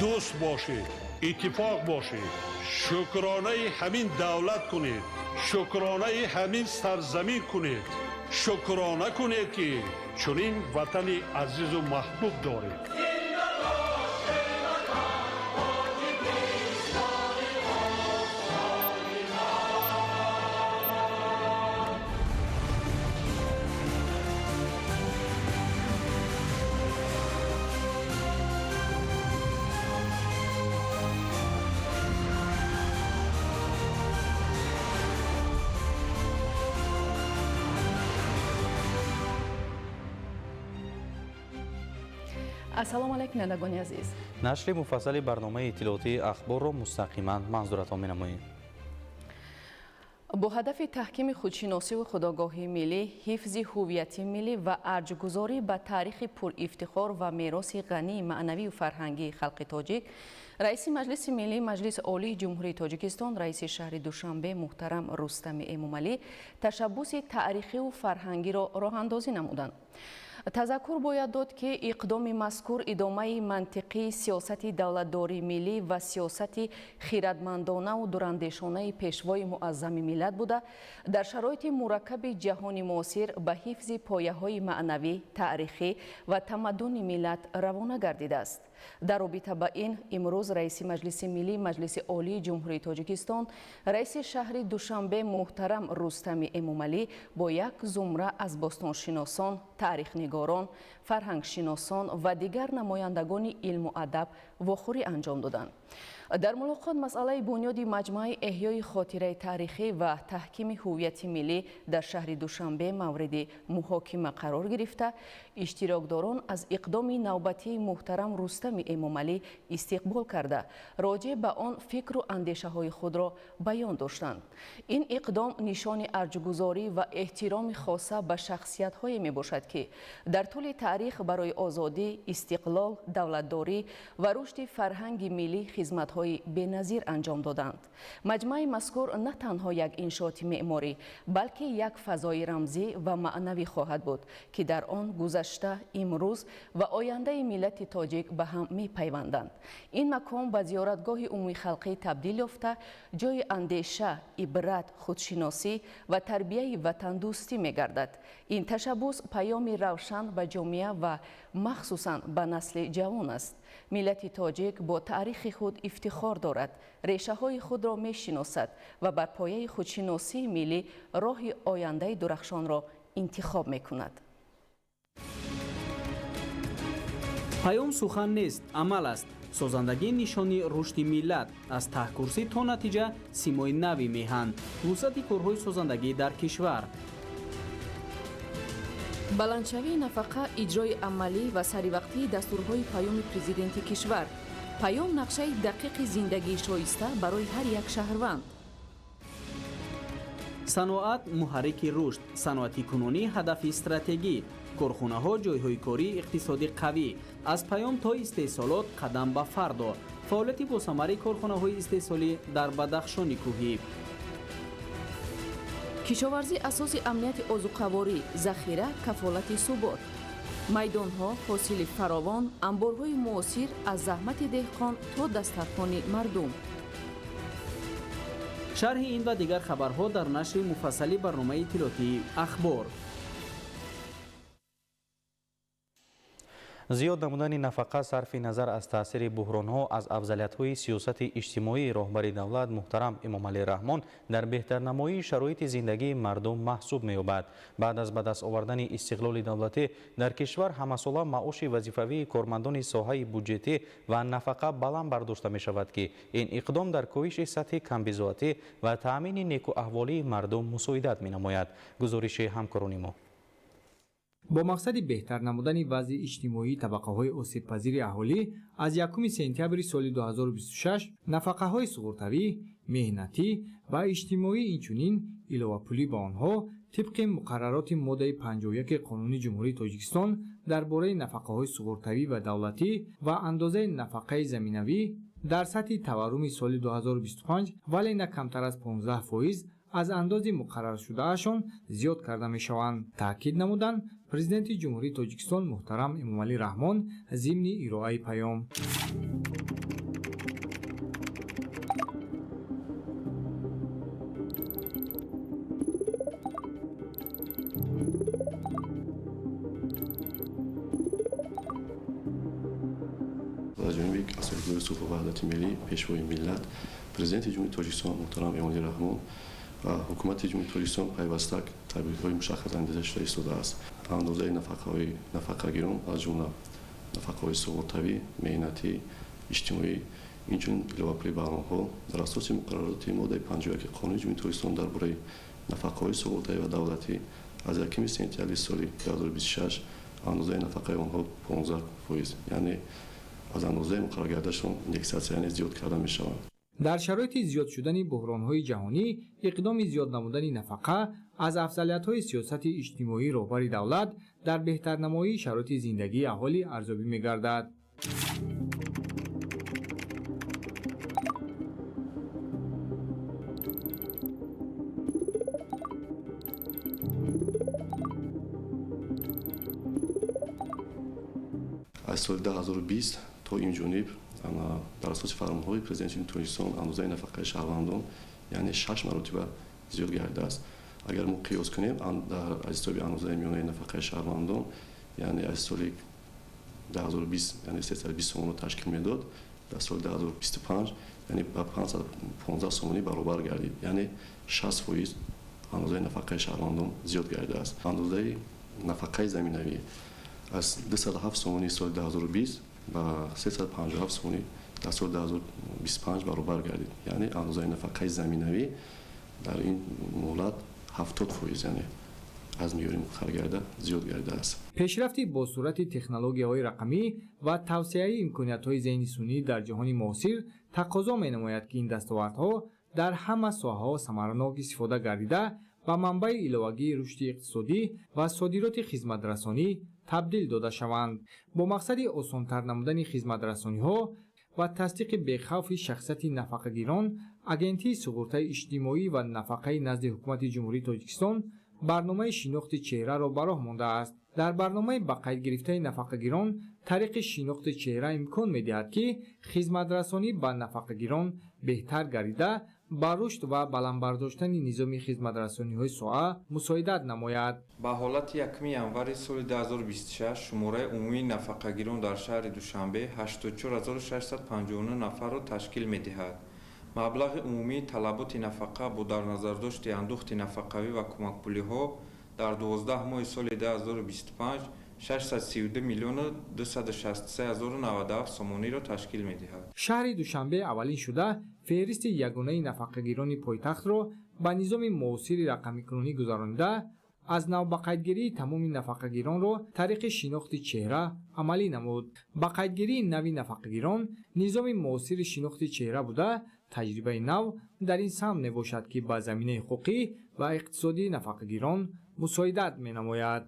Дӯст бошед, иттифоқ бошед, шукронаи ҳамин давлат кунед, шукронаи ҳамин сарзамин кунед, шукрона кунед, ки чунин ватани азизу маҳбуб доред. Ассалому алайкум, бинандагони азиз. Нашри муфассали барномаи иттилоотии Ахборро мустақиман манзуратон менамоем. Бо ҳадафи таҳкими худшиносиву худогоҳии миллӣ, ҳифзи ҳуввияти миллӣ ва арҷгузорӣ ба таърихи пурифтихор ва мероси ғании маънавию фарҳангии халқи тоҷик, раиси Маҷлиси Миллии Маҷлиси Олии Ҷумҳурии Тоҷикистон, раиси шаҳри Душанбе муҳтарам Рустами Эмомалӣ ташаббуси таърихиву фарҳангиро роҳандозӣ намуданд. Тазаккур бояд дод, ки иқдоми мазкур идомаи мантиқии сиёсати давлатдории миллӣ ва сиёсати хирадмандонаву дурандешонаи пешвои муаззами миллат буда, дар шароити мураккаби ҷаҳони муосир ба ҳифзи пояҳои маънавӣ, таърихӣ ва тамаддуни миллат равона гардидааст. Дар робита ба ин имрӯз раиси Маҷлиси Миллии Маҷлиси Олии Ҷумҳурии Тоҷикистон, раиси шаҳри Душанбе муҳтарам Рустами Эмомалӣ бо як зумра аз бостоншиносон, таърихнигорон, фарҳангшиносон ва дигар намояндагони илму адаб вохӯрӣ анҷом доданд. Дар мулоқот масъалаи бунёди маҷмӯаи эҳёи хотираи таърихӣ ва таҳкими ҳуввияти миллӣ дар шаҳри Душанбе мавриди муҳокима қарор гирифта, иштирокдорон аз иқдоми навбатии муҳтарам Рустами Эмомалӣ истиқбол карда, роҷеъ ба он фикру андешаҳои худро баён доштанд. Ин иқдом нишони арҷгузорӣ ва эҳтироми хоса ба шахсиятҳое мебошад, ки дар тӯли таърих барои озодӣ, истиқлол, давлатдорӣ ва рушди фарҳанги миллӣ хизматҳои беназир анҷом доданд. Маҷмӯаи мазкур на танҳо як иншооти меъморӣ, балки як фазои рамзӣ ва маънавӣ хоҳад буд, ки дар он гузашта, имрӯз ва ояндаи миллати тоҷик ба ҳам мепайванданд. Ин макон ба зиёратгоҳи умумихалқӣ табдил ёфта, ҷои андеша, ибрат, худшиносӣ ва тарбияи ватандӯстӣ мегардад. Ин ташаббус паёми равшан ба ҷомеа ва махсусан ба насли ҷавон аст. Миллати тоҷик бо таърихи худ ифтихор дорад, решаҳои худро мешиносад ва бар пояи худшиносии миллӣ роҳи ояндаи дурахшонро интихоб мекунад. Паём сухан нест, амал аст. Созандагӣ нишони рушди миллат. Аз таҳкурсӣ то натиҷа, симои нави меҳан. Вусъати корҳои созандагӣ дар кишвар. Баландшавии нафақа, иҷрои амалӣ ва саривақтии дастурҳои паёми президенти кишвар. Паём нақшаи дақиқи зиндагии шоиста барои ҳар як шаҳрванд. Саноат муҳаррики рушд, саноати кунунӣ ҳадафи стратегӣ, корхонаҳо ҷойҳои корӣ, иқтисоди қавӣ. Аз паём то истеҳсолот, қадам ба фардо. Фаъолияти босамари корхонаҳои истеҳсолӣ дар Бадахшони кӯҳӣ. Кишоварзӣ асоси амнияти озуқаворӣ, захира кафолати субот. Майдонҳо, ҳосили фаровон, амборҳои муосир, аз заҳмати деҳқон то дастархони мардум. Шарҳи ин ва дигар хабарҳо дар нашри муфассали барномаи иттилоотии Ахбор. Зиёд намудани нафақа сарфи назар аз таъсири буҳронҳо аз афзалиятҳои сиёсати иҷтимоии роҳбари давлат муҳтарам Эмомалӣ Раҳмон дар беҳтарнамоии шароити зиндагии мардум маҳсуб меёбад. Баъд аз ба даст овардани истиқлоли давлатӣ дар кишвар ҳамасола маоши вазифавии кормандони соҳаи буҷетӣ ва нафақа баланд бардошта мешавад, ки ин иқдом дар коҳиши сатҳи камбизоатӣ ва таъмини некуаҳволии мардум мусоидат менамояд. Гузориши ҳамкорони мо. Бо мақсади беҳтар намудани вазъи иҷтимоии табақаҳои осебпазири аҳолӣ аз 1 сентябри соли 2026 нафақаҳои суғуртавӣ, меҳнатӣ ва иҷтимоӣ, инчунин иловапулӣ ба онҳо тибқи муқаррароти моддаи 51 Қонуни Ҷумҳурии Тоҷикистон дар бораи нафақаҳои суғуртавӣ ва давлатӣ ва андозаи нафақаи заминавӣ дар сатҳи таварруми соли 2025, вале на камтар аз 15% аз андози муқарраршудаашон зиёд карда мешаванд, таъкид намуданд Президенти Ҷумҳурии Тоҷикистон муҳтарам Эмомалӣ Раҳмон зимни ироаи паём. аз ҷониби Асосгузори сулҳу ваҳдати миллӣ, Пешвои миллат, Президенти Ҷумҳурии Тоҷикистон муҳтарам Эмомалӣ Раҳмон ва Ҳукумати Ҷумҳурии Тоҷикистон пайваста тадбирҳои мушаххас андеза шуда истодааст. Андозаи нафақаҳои нафақагирон, аз ҷумла нафақаҳои суғуртавӣ, меҳнатӣ, иҷтимоӣ, инчунин иловапулӣ ба онҳо дар асоси муқаррароти моддаи 51 Қонуни Ҷумҳурии Тоҷикистон дар бораи нафақаҳои суғуртавӣ ва давлатӣ аз 1 сентябри соли 2026 андозаи нафақаи онҳо 15%, яъне аз андозаи муқарраргардашон индексатсия, яъне зиёд карда мешаванд. Дар шароити зиёд шудани буҳронҳои ҷаҳонӣ, иқдоми зиёд намудани нафақа аз афзалиятҳои сиёсати иҷтимоии роҳбари давлат дар беҳтарнамоии шароити зиндагии аҳолӣ арзёбӣ мегардад. Аз соли 2020 то ин ҷониб дар асоси фармонҳои Президенти Тоҷикистон андозаи нафақаи шаҳрвандон, яъне 6 маротиба зиёд гардидааст. Агар мо қиёс кунем аз ҳисоби андозаи миёнаи нафақаи шаҳрвандон, яъне аз соли 2020, яъне 320 сомонро ташкил медод, дар соли 2025, яъне ба 515 сомонӣ баробар гардид, яъне 60% андозаи нафақаи шаҳрвандон зиёд гардидааст. Андозаи нафақаи заминавӣ аз 207 сомонии соли 2020 ба 357 сомонӣ дар соли 2025 баробар гардид, яъне андозаи нафақаи заминавӣ дар ин муҳлат 70%, яъне аз меъёри муқарраргарда зиёд гардидааст. Пешрафти бо суръати технологияҳои рақамӣ ва тавсеаи имкониятҳои зеҳни сунъӣ дар ҷаҳони муосир тақозо менамояд, ки ин дастовардҳо дар ҳама соҳаҳо самаранок истифода гардида ба манбаи иловагии рушди иқтисодӣ ва содироти хизматрасонӣ табдил дода шаванд. Бо мақсади осонтар намудани хизматрасониҳо ва тасдиқи бехавфи шахсияти нафақагирон, Агентии суғуртаи иҷтимоӣ ва нафақаи назди Ҳукумати Ҷумҳурии Тоҷикистон барномаи шинохти чеҳраро ба роҳ мондааст. Дар барномаи ба қайд гирифтаи нафақагирон тариқи шинохти чеҳра имкон медиҳад, ки хизматрасонӣ ба нафақагирон беҳтар гардида ба рушд ва баланд бардоштани низоми хизматрасониҳои соҳа мусоидат намояд. Ба ҳолати 1 январи соли 2026 шумораи умумии нафақагирон дар шаҳри Душанбе 84659 нафарро ташкил медиҳад. Маблағи умумии талаботи нафақа бо дар назардошти андӯхти нафақавӣ ва кӯмакпулиҳо дар 12 моҳи соли 2025 632 миллиону 263 ҳазору 97 сомониро ташкил медиҳад. Шаҳри Душанбе аввалин шуда феҳристи ягонаи нафақагирони пойтахтро ба низоми муосири рақамикунонӣ гузаронида, аз навбақайдгирии тамоми нафақагиронро тариқи шинохти чеҳра амалӣ намуд. Ба қайдгирии нави нафақагирон низоми муосири шинохти чеҳра буда, таҷрибаи нав дар ин самт мебошад, ки ба заминаи ҳуқуқӣ ва иқтисодии нафақагирон мусоидат менамояд.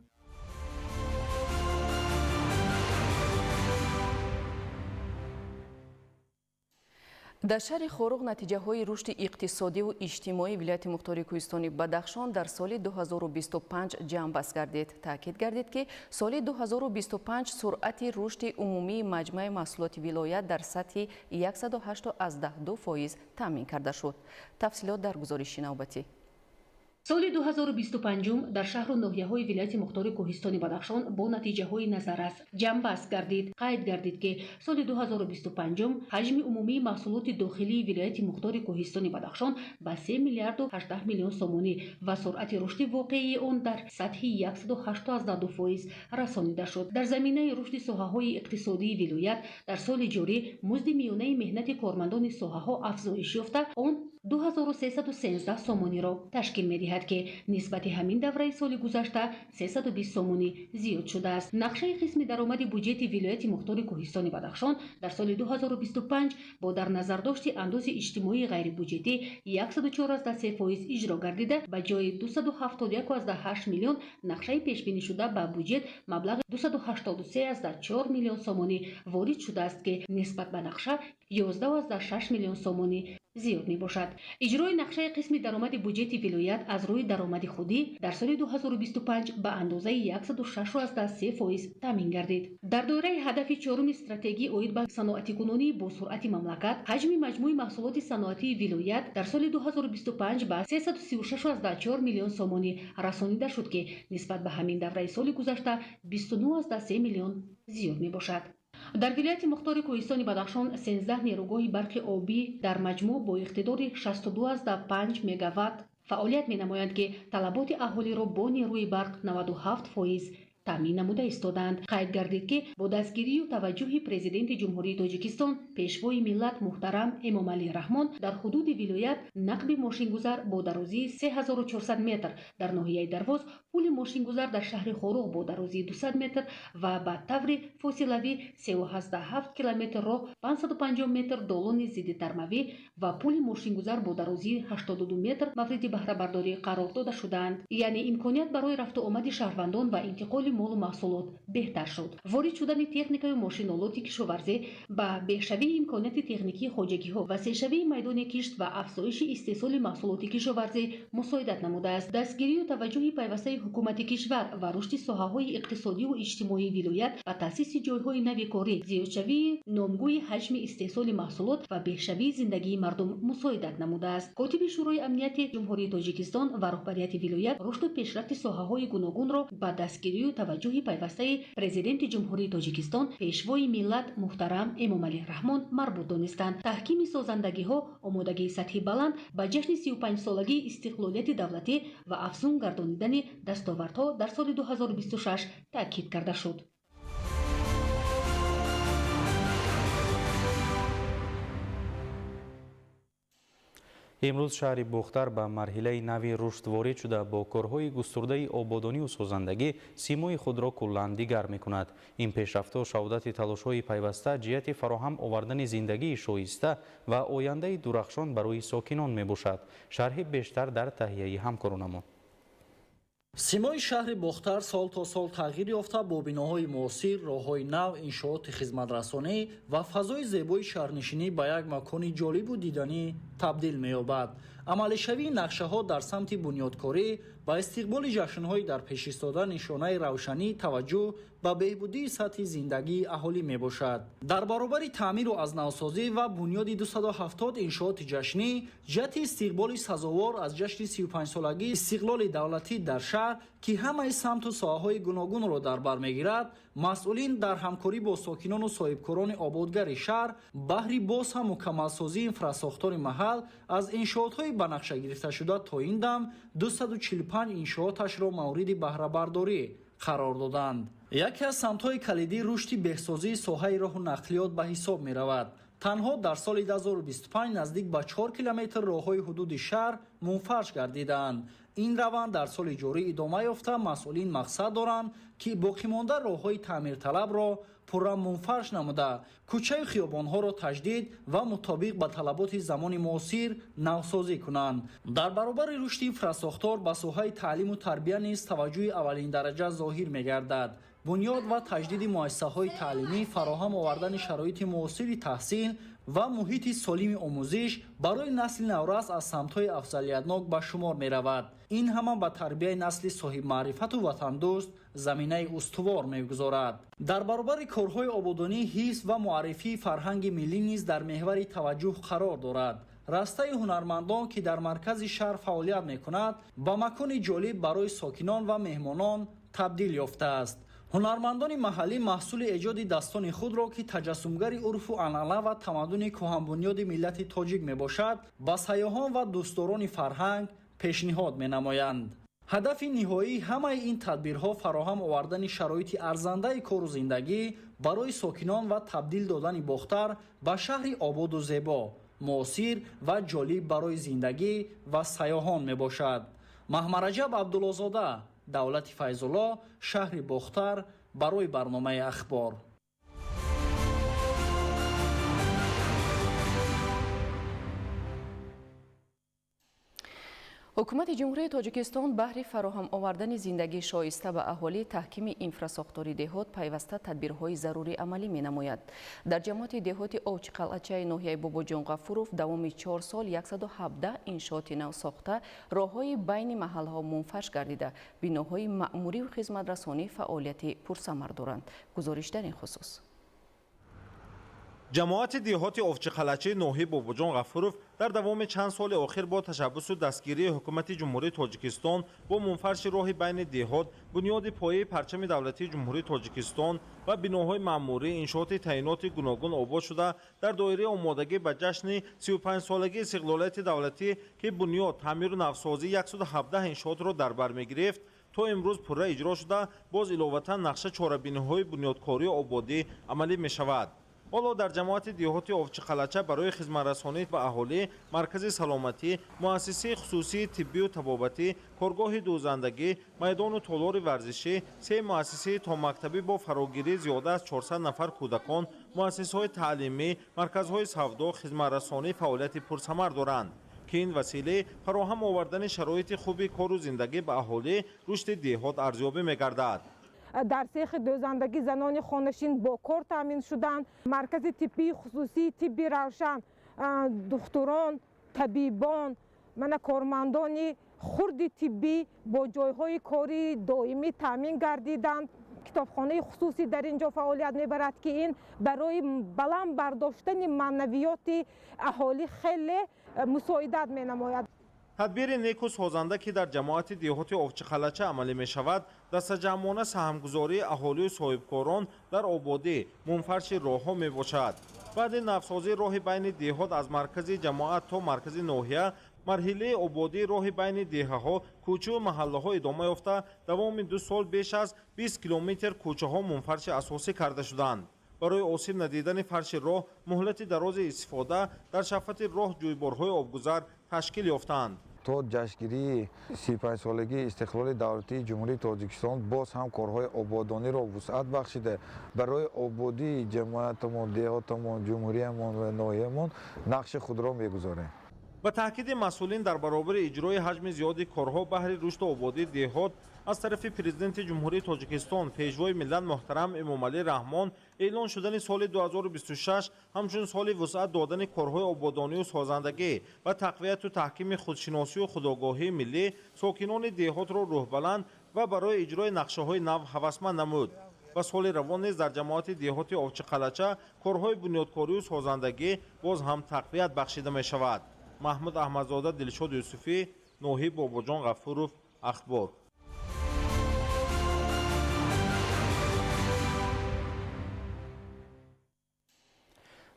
Дар шаҳри Хоруғ натиҷаҳои рушди иқтисодиву иҷтимоии вилояти мухтори Кӯҳистони Бадахшон дар соли 2025 ҷамъбаст гардид. Таъкид гардид, ки соли 2025 суръати рушди умумии маҷмӯаи маҳсулоти вилоят дар сатҳи 108,2% таъмин карда шуд. Тафсилот дар гузориши навбатӣ. Соли 2025 дар шаҳру ноҳияҳои вилояти мухтори Кӯҳистони Бадахшон бо натиҷаҳои назаррас ҷамъбаст гардид. Қайд гардид, ки соли 2025 ҳаҷми умумии маҳсулоти дохилии вилояти мухтори Кӯҳистони Бадахшон ба 3 миллиарду 18 миллион сомонӣ ва суръати рушди воқеии он дар сатҳи 108,2% расонида шуд. Дар заминаи рушди соҳаҳои иқтисодии вилоят дар соли ҷорӣ музди миёнаи меҳнати кормандони соҳаҳо афзоиш ёфта, он 2313 сомониро ташкил медиҳад, ки нисбати ҳамин давраи соли гузашта 320 сомонӣ зиёд шудааст. Нақшаи қисми даромади буҷети вилояти мухтори Кӯҳистони Бадахшон дар соли 2025 бо дар назардошти андози иҷтимоии ғайрибуҷетӣ 104,3% иҷро гардида, ба ҷои 271,8 миллион нақшаи пешбинишуда ба буҷет маблағи 283,4 миллион сомонӣ ворид шудааст, ки нисбат ба нақша 11,6 миллион сомонӣ зиёд мебошад. Иҷрои нақшаи қисми даромади буҷети вилоят аз рӯи даромади худӣ дар соли 2025 ба андозаи 106,3% таъмин гардид. Дар доираи ҳадафи чоруми стратегӣ оид ба саноатикунонии босуръати мамлакат, ҳаҷми маҷмӯи маҳсулоти саноатии вилоят дар соли 2025 ба 336,4 миллион сомонӣ расонида шуд, ки нисбат ба ҳамин давраи соли гузашта 29,3 миллион зиёд мебошад. Дар вилояти мухтори Кӯҳистони Бадахшон 13 нерӯгоҳи барқи обӣ дар маҷмӯъ бо иқтидори 62,5 мегаватт фаъолият менамоянд, ки талаботи аҳолиро бо нерӯи барқ 97% таъмин намуда истодаанд. Қайд гардид, ки бо дастгирию таваҷҷӯҳи Президенти Ҷумҳурии Тоҷикистон, Пешвои миллат муҳтарам Эмомалӣ Раҳмон дар ҳудуди вилоят нақби мошингузар бо дарозии 3400 метр дар ноҳияи Дарвоз, пули мошингузар дар шаҳри Хоруғ бо дарозии 200 метр ва ба таври фосилавӣ 3,7 километр роҳ, 550 метр долони зидди тармавӣ ва пули мошингузар бо дарозии 82 метр мавриди баҳрабардорӣ қарор дода шудаанд. Яъне имконият барои рафту омади шаҳрвандон ва интиқоли молу маҳсулот беҳтар шуд. Ворид шудани техникаю мошинолоти кишоварзӣ ба беҳшавии имконияти техникии хоҷагиҳо, васеъшавии майдони кишт ва афзоиши истеҳсоли маҳсулоти кишоварзӣ мусоидат намудааст. Дастгирию таваҷҷӯҳи пайвастаи ҳукумати кишвар ва рушди соҳаҳои иқтисодию иҷтимоии вилоят ба таъсиси ҷойҳои нави корӣ, зиёдшавии номгӯи ҳаҷми истеҳсоли маҳсулот ва беҳшавии зиндагии мардум мусоидат намудааст. Котиби Шӯрои амнияти Ҷумҳурии Тоҷикистон ва роҳбарияти вилоят рушду пешрафти соҳаҳои гуногунро ба дастгирию таваҷҷӯҳи пайвастаи Президенти Ҷумҳурии Тоҷикистон, Пешвои миллат муҳтарам Эмомалӣ Раҳмон марбут донистанд. Таҳкими созандагиҳо, омодагии сатҳи баланд ба ҷашни 35-солагии истиқлолияти давлатӣ ва афзун гардонидани дастовардҳо дар соли 2026 таъкид карда шуд. Имрӯз шаҳри Бохтар ба марҳилаи нави рушд ворид шуда, бо корҳои густурдаи ободонию созандагӣ симои худро куллан дигар мекунад. Ин пешрафтҳо шаҳодати талошҳои пайваста ҷиҳати фароҳам овардани зиндагии шоиста ва ояндаи дурахшон барои сокинон мебошад. Шарҳи бештар дар таҳияи ҳамкоронамон. Симои шаҳри Бохтар сол то сол тағйир ёфта, бо биноҳои муосир, роҳҳои нав, иншооти хизматрасонӣ ва фазои зебои шаҳрнишинӣ ба як макони ҷолибу диданӣ табдил меёбад. Амалишавии нақшаҳо дар самти бунёдкорӣ ба истиқболи ҷашнҳои дар пешистода нишонаи равшании таваҷҷӯҳ ба беҳбудии сатҳи зиндагии аҳолӣ мебошад. Дар баробари таъмиру аз навсозӣ ва бунёди 270 иншооти ҷашнӣ ҷиҳати истиқболи сазовор аз ҷашни 35-солагии истиқлоли давлатӣ дар шаҳр, ки ҳамаи самту соҳаҳои гуногунро дар бар мегирад, масъулин дар ҳамкорӣ бо сокинону соҳибкорони ободгари шаҳр баҳри боз ҳам мукаммалсозии инфрасохтори маҳал аз иншоотҳои ба нақша гирифташуда то ин дам 245 иншооташро мавриди баҳрабардорӣ қарор доданд. Яке аз самтҳои калидии рушди беҳсозии соҳаи роҳу нақлиёт ба ҳисоб меравад. Танҳо дар соли 2025 наздик ба 4 километр роҳҳои ҳудуди шаҳр мунфарш гардидаанд. Ин раванд дар соли ҷорӣ идома ёфта, масъулин мақсад доранд, ки боқимонда роҳҳои таъмирталабро пурра мунфарш намуда, кӯчаю хиёбонҳоро таҷдид ва мутобиқ ба талаботи замони муосир навсозӣ кунанд. Дар баробари рушди инфрасохтор ба соҳаи таълиму тарбия низ таваҷҷӯҳи аввалиндараҷа зоҳир мегардад. Бунёд ва таҷдиди муассисаҳои таълимӣ, фароҳам овардани шароити муосири таҳсил ва муҳити солими омӯзиш барои насли наврас аз самтҳои афзалиятнок ба шумор меравад. Ин ҳама ба тарбияи насли соҳибмаърифату ватандӯст заминаи устувор мегузорад. Дар баробари корҳои ободонӣ, ҳифз ва муаррифии фарҳанги миллӣ низ дар меҳвари таваҷҷӯҳ қарор дорад. Растаи ҳунармандон, ки дар маркази шаҳр фаъолият мекунад, ба макони ҷолиб барои сокинон ва меҳмонон табдил ёфтааст. Ҳунармандони маҳаллӣ маҳсули эҷоди дастони худро, ки таҷассумгари урфу анъана ва тамаддуни кӯҳанбунёди миллати тоҷик мебошад, ба сайёҳон ва дӯстдорони фарҳанг пешниҳод менамоянд. Ҳадафи ниҳоии ҳамаи ин тадбирҳо фароҳам овардани шароити арзандаи кору зиндагӣ барои сокинон ва табдил додани Бохтар ба шаҳри ободу зебо, муосир ва ҷолиб барои зиндагӣ ва сайёҳон мебошад. Маҳмараҷаб Абдуллозода, Давлати Файзулло, шаҳри Бохтар, барои барномаи Ахбор. Ҳукумати Ҷумҳурии Тоҷикистон баҳри фароҳам овардани зиндагии шоиста ба аҳолӣ, таҳкими инфрасохтори деҳот пайваста тадбирҳои зарурӣ амалӣ менамояд. Дар ҷамоати деҳоти Овчиқалъачаи ноҳияи Бобоҷон Ғафуров давоми 4 сол 117 иншооти нав сохта, роҳҳои байни маҳалҳо мунфарш гардида, биноҳои маъмуриву хизматрасонӣ фаъолияти пурсамар доранд. Гузориш дар ин хусус. Ҷамоати деҳоти Овчиқалъачаи ноҳияи Бобоҷон Ғафуров дар давоми чанд соли охир бо ташаббусу дастгирии ҳукумати Ҷумҳурии Тоҷикистон бо мунфарши роҳи байни деҳот, бунёди пояи парчами давлатии Ҷумҳурии Тоҷикистон ва биноҳои маъмурӣ, иншооти таъиноти гуногун обод шуда, дар доираи омодагӣ ба ҷашни 35-солагии истиқлолияти давлатӣ, ки бунёд, таъмиру навсозии 117 иншоотро дар бар мегирифт, то имрӯз пурра иҷро шуда, боз иловатан нақша чорабиниҳои бунёдкорию ободӣ амалӣ мешавад. Ҳоло дар ҷамоати деҳоти Овчиқалъача барои хизматрасонӣ ба аҳолӣ маркази саломатӣ, муассисаи хусусии тиббию табобатӣ, коргоҳи дӯзандагӣ, майдону толори варзишӣ, се муассисаи томактабӣ бо фарогирии зиёда аз 400 нафар кӯдакон, муассисаҳои таълимӣ, марказҳои савдо, хизматрасонӣ фаъолияти пурсамар доранд, ки ин василаи фароҳам овардани шароити хуби кору зиндагӣ ба аҳолӣ, рушди деҳот арзёбӣ мегардад. Дар сехи дӯзандагӣ занони хонашин бо кор таъмин шуданд. Маркази тиббии хусусии тибби Равшан духтурон, табибон, мана кормандони хурди тиббӣ бо ҷойҳои кори доимӣ таъмин гардиданд. Китобхонаи хусусӣ дар ин ҷо фаъолият мебарад, ки ин барои баланд бардоштани маънавиёти аҳолӣ хеле мусоидат менамояд. Тадбири неку созанда, ки дар ҷамоати деҳоти Овчиқалъача амалӣ мешавад, дастаҷамъона саҳмгузории аҳолию соҳибкорон дар ободӣ, мунфарши роҳҳо мебошад. Баъди навсозии роҳи байни деҳот аз маркази ҷамоат то маркази ноҳия, марҳилаи ободии роҳи байни деҳаҳо, кӯчаву маҳаллаҳо идома ёфта, давоми 2 сол беш аз 20 километр кӯчаҳо мунфарши асосӣ карда шуданд. Барои осеб надидани фарши роҳ, муҳлати дарози истифода дар шафати роҳ ҷӯйборҳои обгузар ташкил ёфтаанд. То ҷашнгирии 35-солагии истиқлоли давлатии Ҷумҳурии Тоҷикистон боз ҳам корҳои ободониро вусъат бахшида, барои ободии ҷамоатамон, деҳотамон, ҷумҳуриямон ва ноҳиямон нақши худро мегузорем. Ба таъкиди масъулин, дар баробари иҷрои ҳаҷми зиёди корҳо баҳри рушду ободии деҳот аз тарафи Президенти Ҷумҳурии Тоҷикистон, Пешвои миллат муҳтарам Эмомалӣ Раҳмон эълон шудани соли 2026 ҳамчун соли вусъат додани корҳои ободонию созандагӣ ва тақвияту таҳкими худшиносию худогоҳии миллӣ сокинони деҳотро рӯҳбаланд ва барои иҷрои нақшаҳои нав ҳавасманд намуд. Ва соли равон низ дар ҷамоати деҳоти Овчиқалъача корҳои бунёдкорию созандагӣ боз ҳам тақвият бахшида мешавад. Маҳмуд Аҳмадзода, Дилшод Юсуфӣ, ноҳияи Бобоҷон Ғафуров, Ахбор.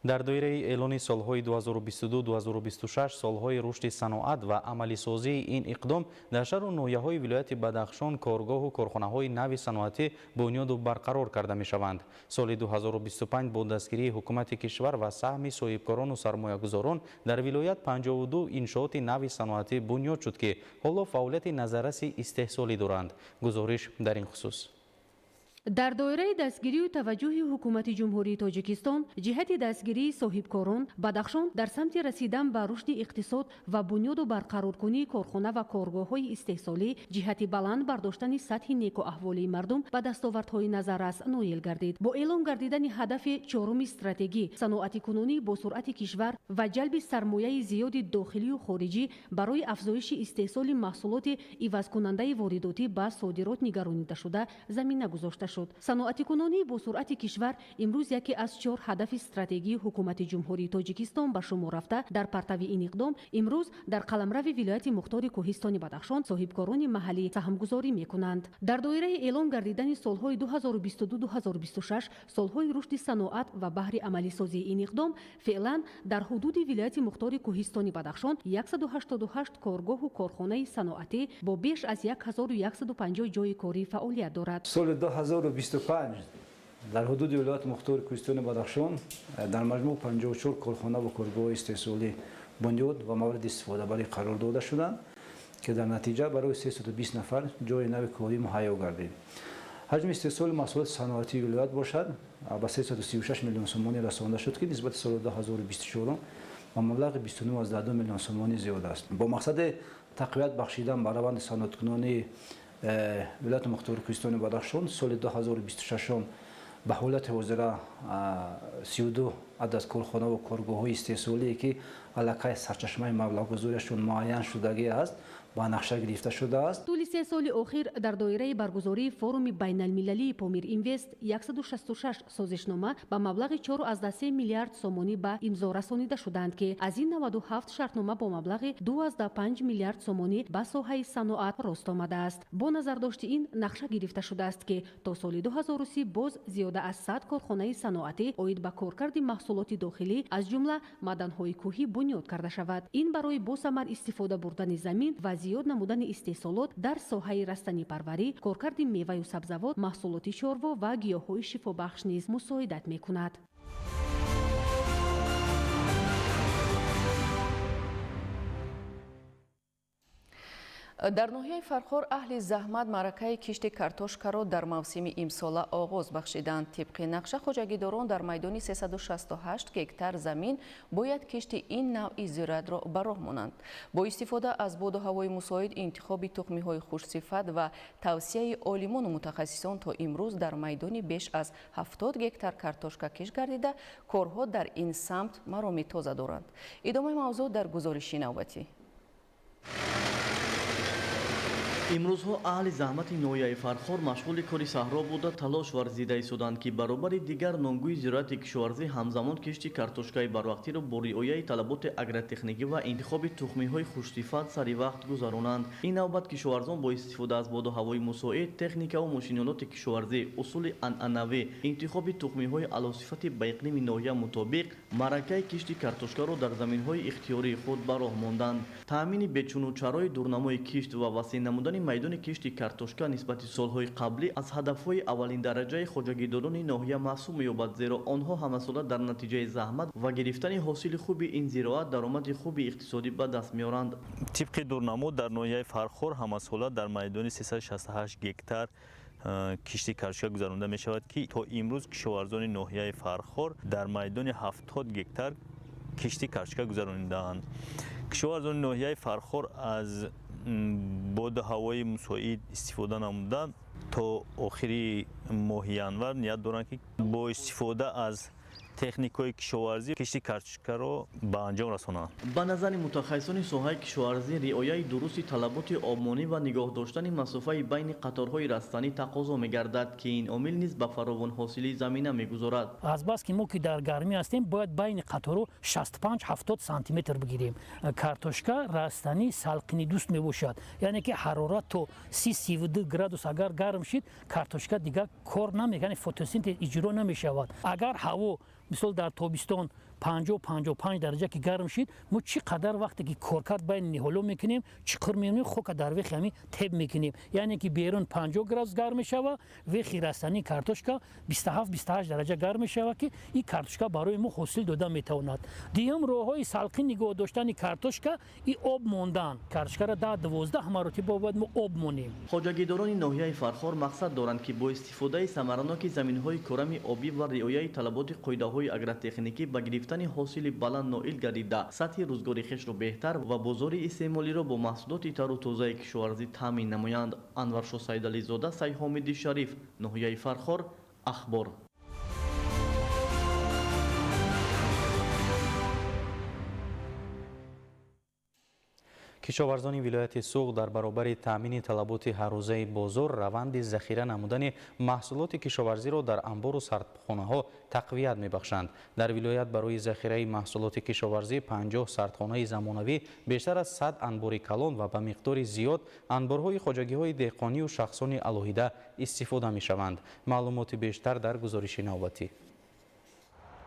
Дар доираи эълони солҳои 2022-2026 солҳои рушди саноат ва амалисозии ин иқдом дар шаҳру ноҳияҳои вилояти Бадахшон коргоҳу корхонаҳои нави саноатӣ бунёду барқарор карда мешаванд. Соли 2025 бо дастгирии ҳукумати кишвар ва саҳми соҳибкорону сармоягузорон дар вилоят 52 иншооти нави саноатӣ бунёд шуд, ки ҳоло фаъолияти назарраси истеҳсолӣ доранд. Гузориш дар ин хусус. Дар доираи дастгирию таваҷҷӯҳи ҳукумати Ҷумҳурии Тоҷикистон ҷиҳати дастгирии соҳибкорон, Бадахшон дар самти расидан ба рушди иқтисод ва бунёду барқароркунии корхона ва коргоҳҳои истеҳсолӣ ҷиҳати баланд бардоштани сатҳи некуаҳволии мардум ба дастовардҳои назаррас ноил гардид. Бо эълон гардидани ҳадафи чоруми стратегӣ саноатикунонии босуръати кишвар ва ҷалби сармояи зиёди дохилию хориҷӣ барои афзоиши истеҳсоли маҳсулоти ивазкунандаи воридотӣ ба содирот нигаронидашуда замина гузошта шуд. Саноатикунонии босуръати кишвар имрӯз яке аз 4 ҳадафи стратегии ҳукумати Ҷумҳурии Тоҷикистон ба шумор рафта, дар партави ин иқдом имрӯз дар қаламрави вилояти мухтори Кӯҳистони Бадахшон соҳибкорони маҳаллӣ саҳмгузорӣ мекунанд. Дар доираи эълон гардидани солҳои 2022-2026 солҳои рушди саноат ва баҳри амалисозии ин иқдом феълан дар ҳудуди вилояти мухтори Кӯҳистони Бадахшон 188 коргоҳу корхонаи саноатӣ бо беш аз 1150 ҷойи корӣ фаъолият дорад. Соли 2025 дар ҳудуди вилояти мухтори Кӯҳистони Бадахшон дар маҷмӯъ 54 корхона ва коргоҳи истеҳсолӣ бунёд ва мавриди истифодабарӣ қарор дода шуданд, ки дар натиҷа барои 320 нафар ҷойи нави корӣ муҳайё гардид. Ҳаҷми истеҳсоли маҳсулоти саноатии вилоят бошад ба 336 миллион сомонӣ расонда шуд, ки нисбати соли 2024 ба маблағи 29,2 миллион сомонӣ зиёд аст. Бо мақсади тақвият бахшидан ба раванди саноаткунонии вилояти мухтори Кӯҳистони Бадахшон соли 2026 ба ҳолати ҳозира 32 адад корхона ва коргоҳҳои истеҳсолие, ки аллакай сарчашмаи маблағгузориашон муайян шудагӣ аст, ба нақша гирифта шудааст. Тӯли 3 соли охир дар доираи баргузории форуми байналмилалии Помир Инвест 166 созишнома ба маблағи 4,3 миллиард сомонӣ ба имзо расонида шуданд, ки аз ин 97 шартнома бо маблағи 2,5 миллиард сомонӣ ба соҳаи саноат рост омадааст. Бо назардошти ин нақша гирифта шудааст, ки то соли 2030 боз зиёда аз 100 корхонаи саноатӣ оид ба коркарди маҳсулоти дохилӣ, аз ҷумла маъданҳои кӯҳӣ бунёд карда шавад. Ин барои босамар истифода бурдани замин ва зиёд намудани истеҳсолот дар соҳаи растанипарварӣ, коркарди меваю сабзавот, маҳсулоти чорво ва гиёҳҳои шифобахш низ мусоидат мекунад. Дар ноҳияи Фархор аҳли заҳмат маъракаи кишти картошкаро дар мавсими имсола оғоз бахшиданд. Тибқи нақша хоҷагидорон дар майдони 368 гектар замин бояд кишти ин навъи зироатро ба роҳ монанд. Бо истифода аз боду ҳавои мусоид, интихоби тухмиҳои хушсифат ва тавсияи олимону мутахассисон то имрӯз дар майдони беш аз 70 гектар картошка кишт гардида, корҳо дар ин самт мароми тоза доранд. Идомаи мавзӯъ дар гузориши навбатӣ. Имрӯзҳо аҳли заҳмати ноҳияи Фархор машғули кори саҳро буда талош варзида истоданд, ки баробари дигар номгӯи зироати кишоварзӣ ҳамзамон кишти картошкаи барвақтиро бо риояи талаботи агротехникӣ ва интихоби тухмиҳои хушсифат сари вақт гузаронанд. Ин навбат кишоварзон бо истифода аз боду ҳавои мусоид, техникаву мошинолоти кишоварзӣ, усули анъанавӣ, интихоби тухмиҳои аълосифати ба иқлими ноҳия мутобиқ маъракаи кишти картошкаро дар заминҳои ихтиёрии худ ба роҳ монданд. Таъмини бечунучарои дурнамои кишт ва васеъ намудани майдони кишти картошка нисбати солҳои қаблӣ аз ҳадафҳои аввалиндараҷаи хоҷагидорони ноҳия маҳсуб меёбад, зеро онҳо ҳамасола дар натиҷаи заҳмат ва гирифтани ҳосили хуби ин зироат даромади хуби иқтисодӣ ба даст меоранд. Тибқи дурнамо дар ноҳияи Фархор ҳамасола дар майдони 368 гектар кишти картошка гузаронда мешавад, ки то имрӯз кишоварзони ноҳияи Фархор дар майдони 70 гектар кишти картошка гузаронидаанд. Кишоварзони ноҳияи Фархор аз боду ҳавои мусоид истифода намуда то охири моҳи январ ният доранд, ки бо истифода аз техникаи кишоварзӣ кишти картошкаро ба анҷом расонанд. Ба назари мутахассисони соҳаи кишоварзӣ, риояи дурусти талаботи обмонӣ ва нигоҳ доштани масофаи байни қаторҳои растанӣ тақозо мегардад, ки ин омил низ ба фаровонҳосилии замина мегузорад. Азбаски мо ки дар гармӣ ҳастем, бояд байни қаторҳо 65-70 сантиметр бигирем. Картошка растанӣ салқинидӯст мебошад, яъне ки ҳарорат то 30-32 градус агар гарм шид, картошка дигар кор намекунад, фотосинтез иҷро намешавад. Агар ҳаво мисол дар тобистон 50-55 дараҷа ки гарм шид, мо чӣ қадар вақте ки коркард байни ниҳоло мекунем, чиқур мемонем, хока дар вехи ҳамин теб мекунем, яъне ки берун 50 градус гарм мешава, вехи растании картошка 27-28 дараҷа гарм мешава, ки ин картошка барои мо ҳосил дода метавонад. Дуюм, роҳҳои салқин нигоҳ доштани картошка и об мондан. Картошкаро 10-12 маротиба бояд мо об монем. Хоҷагидорони ноҳияи Фархор мақсад доранд, ки бо истифодаи самараноки заминҳои корами обӣ ва риояи талаботи қоидаҳои агротехникӣ ба гирифтани ҳосили баланд ноил гардида, сатҳи рӯзгори хешро беҳтар ва бозори истеъмолиро бо маҳсулоти тару тозаи кишоварзӣ таъмин намоянд. Анваршо Сайдализода, Сайҳомиди Шариф, ноҳияи Фархор, Ахбор. Кишоварзони вилояти Суғд дар баробари таъмини талаботи ҳаррӯзаи бозор раванди захира намудани маҳсулоти кишоварзиро дар анбору сардхонаҳо тақвият мебахшанд. Дар вилоят барои захираи маҳсулоти кишоварзӣ 50 сардхонаи замонавӣ, бештар аз 100 анбори калон ва ба миқдори зиёд анборҳои хоҷагиҳои деҳқонию шахсони алоҳида истифода мешаванд. Маълумоти бештар дар гузориши навбатӣ.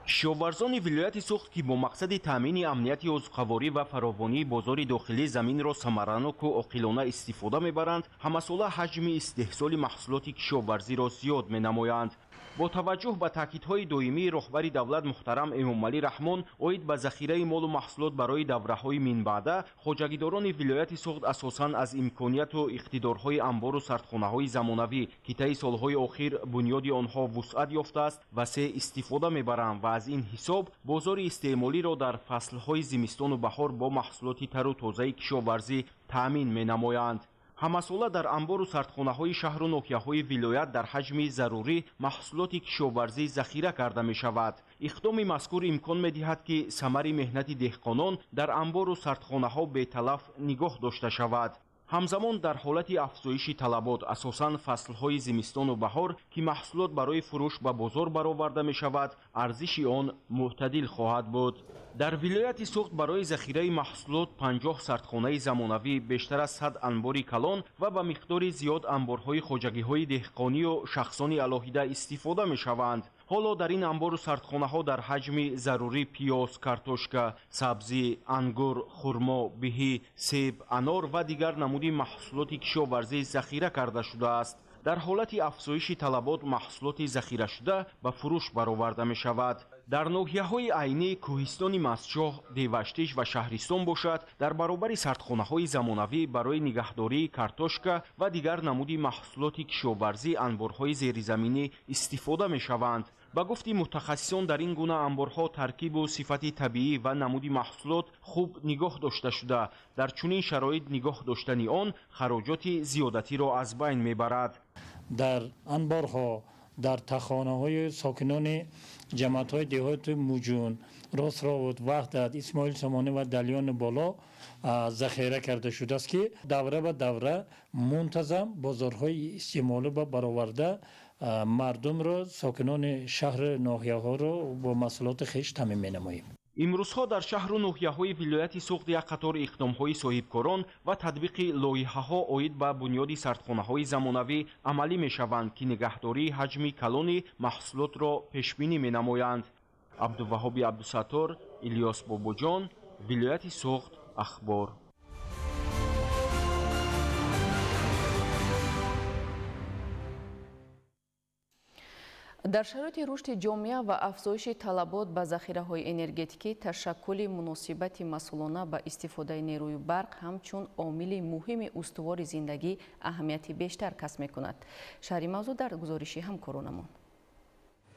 Кишоварзони вилояти Суғд, ки бо мақсади таъмини амнияти озуқаворӣ ва фаровонии бозори дохилӣ заминро самараноку оқилона истифода мебаранд, ҳамасола ҳаҷми истеҳсоли маҳсулоти кишоварзиро зиёд менамоянд. Бо таваҷҷӯҳ ба таъкидҳои доимии роҳбари давлат муҳтарам Эмомалӣ Раҳмон оид ба захираи молу маҳсулот барои давраҳои минбаъда, хоҷагидорони вилояти Суғд асосан аз имконияту иқтидорҳои анбору сардхонаҳои замонавӣ, ки таи солҳои охир бунёди онҳо вусъат ёфтааст, васеъ истифода мебаранд ва аз ин ҳисоб бозори истеъмолиро дар фаслҳои зимистону баҳор бо маҳсулоти тару тозаи кишоварзӣ таъмин менамоянд. Ҳамасола дар анбору сардхонаҳои шаҳру ноҳияҳои вилоят дар ҳаҷми зарурӣ маҳсулоти кишоварзӣ захира карда мешавад. Иқдоми мазкур имкон медиҳад, ки самари меҳнати деҳқонон дар анбору сардхонаҳо беталаф нигоҳ дошта шавад. Ҳамзамон дар ҳолати афзоиши талабот, асосан фаслҳои зимистону баҳор, ки маҳсулот барои фурӯш ба бозор бароварда мешавад, арзиши он мӯътадил хоҳад буд. Дар вилояти Суғд барои захираи маҳсулот 50 сардхонаи замонавӣ, бештар аз 100 анбори калон ва ба миқдори зиёд анборҳои хоҷагиҳои деҳқонию шахсони алоҳида истифода мешаванд. Ҳоло дар ин анбору сардхонаҳо дар ҳаҷми зарурӣ пиёз, картошка, сабзӣ, ангур, хурмо, биҳӣ, себ, анор ва дигар намуди маҳсулоти кишоварзӣ захира карда шудааст. Дар ҳолати афзоиши талабот маҳсулоти захирашуда ба фурӯш бароварда мешавад. Дар ноҳияҳои Айнӣ, Кӯҳистони Мастчоҳ, Деваштич ва Шаҳристон бошад, дар баробари сардхонаҳои замонавӣ барои нигаҳдории картошка ва дигар намуди маҳсулоти кишоварзӣ анборҳои зеризаминӣ истифода мешаванд. Ба гуфти мутахассисон, дар ин гуна анборҳо таркибу сифати табиӣ ва намуди маҳсулот хуб нигоҳ дошта шуда, дар чунин шароит нигоҳ доштани он хароҷоти зиёдатиро аз байн мебарад. Дар анборҳо, дар тахонаҳои сокинони ҷамоатҳои деҳоти Муҷун, Ростровуд, Ваҳдат, Исмоил Сомонӣ ва Далёни Боло захира карда шудааст, ки давра ба давра мунтазам бозорҳои истеъмолӣ ба бароварда мардумро, сокинони шаҳри ноҳияҳоро бо маҳсулоти хеш таъмин менамоем. Имрӯзҳо дар шаҳру ноҳияҳои вилояти Суғд як қатор иқдомҳои соҳибкорон ва татбиқи лоиҳаҳо оид ба бунёди сардхонаҳои замонавӣ амалӣ мешаванд, ки нигаҳдории ҳаҷми калони маҳсулотро пешбинӣ менамоянд. Абдуваҳоби Абдусаттор, Илёс Бобоҷон, вилояти Суғд, Ахбор. Дар шароити рушди ҷомеа ва афзоиши талабот ба захираҳои энергетикӣ, ташаккули муносибати масъулона ба истифодаи нерӯи барқ ҳамчун омили муҳими устувори зиндагӣ аҳамияти бештар касб мекунад. Шарҳи мавзӯъ дар гузориши ҳамкоронамон.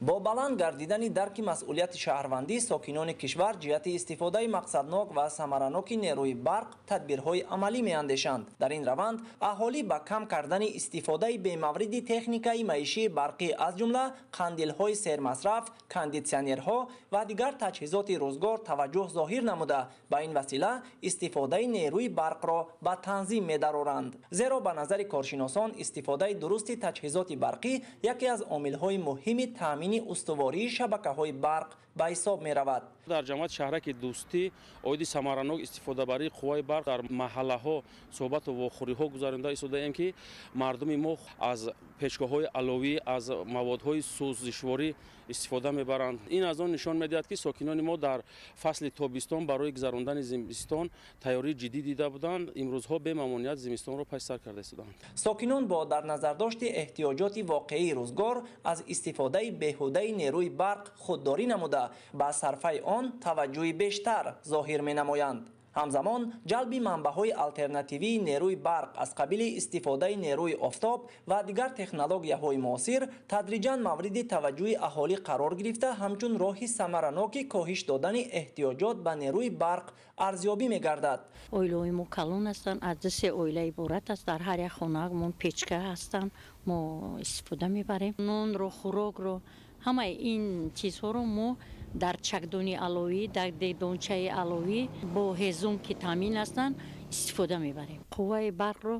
Бо баланд гардидани дарки масъулияти шаҳрвандӣ, сокинони кишвар ҷиҳати истифодаи мақсаднок ва самараноки нерӯи барқ тадбирҳои амалӣ меандешанд. Дар ин раванд аҳолӣ ба кам кардани истифодаи бемавриди техникаи маишии барқӣ, аз ҷумла қандилҳои сермасраф, кондитсионерҳо ва дигар таҷҳизоти рӯзгор таваҷҷӯҳ зоҳир намуда, ба ин васила истифодаи нерӯи барқро ба танзим медароранд. Зеро ба назари коршиносон истифодаи дурусти таҷҳизоти барқӣ яке аз омилҳои муҳими таъмин устувории шабакаҳои барқ ба ҳисоб меравад. Дар ҷамоати шаҳраки Дӯстӣ оиди самаранок истифодабарии қувваи барқ дар маҳаллаҳо суҳбату вохӯриҳо гузаронида истодаем, ки мардуми мо аз печгоҳҳои аловӣ, аз маводҳои сӯзишворӣ истифода мебаранд. Ин аз он нишон медиҳад, ки сокинони мо дар фасли тобистон барои гузарондани зимистон тайёрии ҷиддӣ дида буданд. Имрӯзҳо бемамоният зимистонро паси сар карда истодаанд. Сокинон бо дар назардошти эҳтиёҷоти воқеии рӯзгор аз истифодаи беҳудаи нерӯи барқ худдорӣ намуда, ба сарфаи он таваҷҷӯҳи бештар зоҳир менамоянд. Ҳамзамон ҷалби манбаъҳои алтернативии нерӯи барқ аз қабили истифодаи нерӯи офтоб ва дигар технологияҳои муосир тадриҷан мавриди таваҷҷӯҳи аҳолӣ қарор гирифта, ҳамчун роҳи самараноки коҳиш додани эҳтиёҷот ба нерӯи барқ арзёбӣ мегардад. Оилаҳои мо калон ҳастанд, аз 2-3 оила иборат аст. Дар ҳар як хонаамон печка ҳастанд, мо истифода мебарем. Нонро, хӯрокро, ҳамаи ин чизҳоро мо дар чакдони аловӣ, дар дегдончаи аловӣ бо ҳезум, ки таъмин ҳастанд, истифода мебарем. Қувваи барқро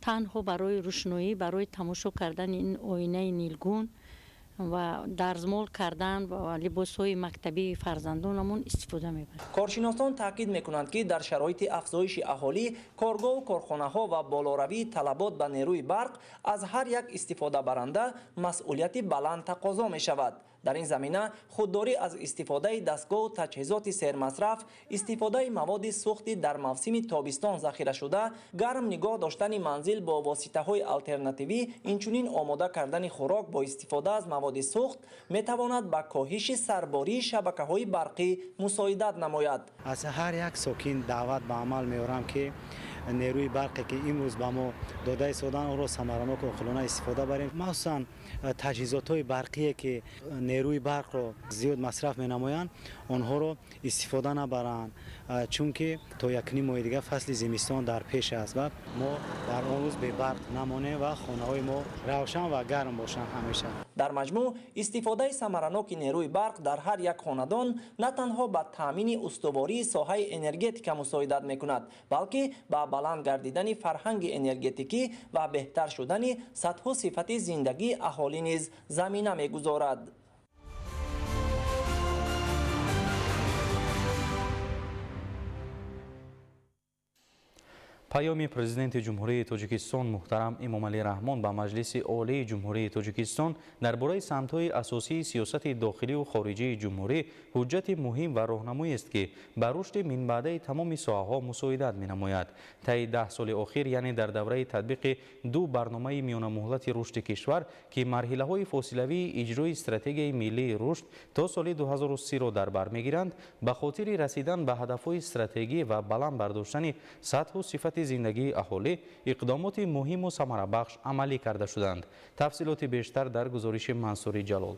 танҳо барои рӯшноӣ, барои тамошо кардани ин оинаи нилгун ва дарзмол кардан ва либосҳои мактабии фарзандонамон истифода мебарем. Коршиносон таъкид мекунанд, ки дар шароити афзоиши аҳолӣ, коргоҳу корхонаҳо ва болоравии талабот ба нерӯи барқ аз ҳар як истифодабаранда масъулияти баланд тақозо мешавад. Дар ин замина худдорӣ аз истифодаи дастгоҳу таҷҳизоти сермасраф, истифодаи маводи сӯхти дар мавсими тобистон захирашуда, гарм нигоҳ доштани манзил бо воситаҳои алтернативӣ, инчунин омода кардани хӯрок бо истифода аз маводи сӯхт метавонад ба коҳиши сарбории шабакаҳои барқӣ мусоидат намояд. Аз ҳар як сокин даъват ба амал меорам, ки нерӯи барқе ки имрӯз ба мо дода истодан, онро самаранок оқилона истифода барем. Махсусан таҷҳизотҳои барқие ки нерӯи барқро зиёд масраф менамоянд, онҳоро истифода набаранд, чунки то 1.5 моҳи дигар фасли зимистон дар пеш аст ва мо дар он рӯз бебарқ намонем ва хонаҳои мо равшан ва гарм бошанд ҳамеша. Дар маҷмӯъ истифодаи самараноки нерӯи барқ дар ҳар як хонадон на танҳо ба таъмини устувории соҳаи энергетика мусоидат мекунад, балки ба Баланд гардидани фарҳанги энергетикӣ ва беҳтар шудани сатҳу сифати зиндагии аҳолӣ низ замина мегузорад. Паёми Президенти Ҷумҳурии Тоҷикистон муҳтарам Эмомалӣ Раҳмон ба Маҷлиси Олии Ҷумҳурии Тоҷикистон дар бораи самтҳои асосии сиёсати дохилию хориҷии ҷумҳурӣ ҳуҷҷати муҳим ва роҳнамоест, ки ба рушди минбаъдаи тамоми соҳаҳо мусоидат менамояд. Таи 10 соли охир, яъне дар давраи татбиқи ду барномаи миёнамуҳлати рушди кишвар, ки марҳилаҳои фосилавии иҷрои стратегияи миллии рушд то соли 2030-ро дар бар мегиранд, ба хотири расидан ба ҳадафҳои стратегӣ ва баланд бардоштани сатҳу сифати зиндагии аҳолӣ иқдомоти муҳиму самарабахш амалӣ карда шуданд. Тафсилоти бештар дар гузориши Мансури Ҷалол.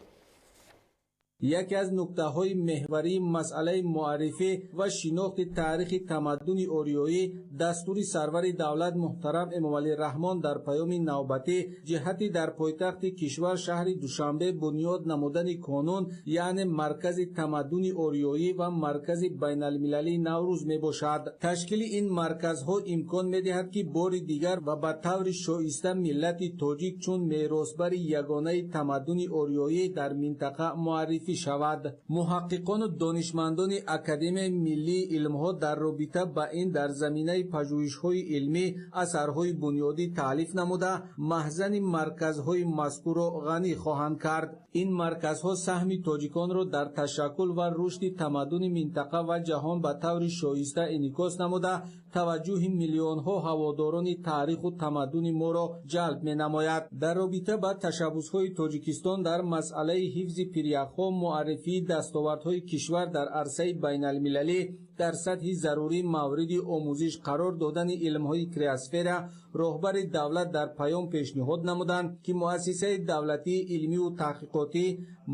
Яке аз нуктаҳои меҳварии масъалаи муаррифӣ ва шинохти таърихи тамаддуни ориёӣ дастури сарвари давлат муҳтарам Эмомалӣ Раҳмон дар паёми навбатӣ ҷиҳати дар пойтахти кишвар шаҳри Душанбе бунёд намудани қонун, яъне маркази тамаддуни ориёӣ ва маркази байналмилалии Наврӯз мебошад. Ташкили ин марказҳо имкон медиҳад, ки бори дигар ва ба таври шоиста миллати тоҷик чун меросбари ягонаи тамаддуни ориёӣ дар минтақа муаррифӣ шавад. Муҳаққиқону донишмандони Академияи миллии илмҳо дар робита ба ин дар заминаи пажӯҳишҳои илмӣ асарҳои бунёдӣ таълиф намуда, маҳзани марказҳои мазкурро ғанӣ хоҳанд кард. Ин марказҳо саҳми тоҷиконро дар ташаккул ва рушди тамаддуни минтақа ва ҷаҳон ба таври шоиста инъикос намуда, таваҷҷӯҳи миллионҳо ҳаводорони таъриху тамаддуни моро ҷалб менамояд. Дар робита ба ташаббусҳои Тоҷикистон дар масъалаи ҳифзи пиряхҳо, муаррифии дастовардҳои кишвар дар арсаи байналмилалӣ дар сатҳи зарурӣ мавриди омӯзиш қарор додани илмҳои криосфера, роҳбари давлат дар паём пешниҳод намуданд, ки муассисаи давлатии илмию таҳқиқотӣ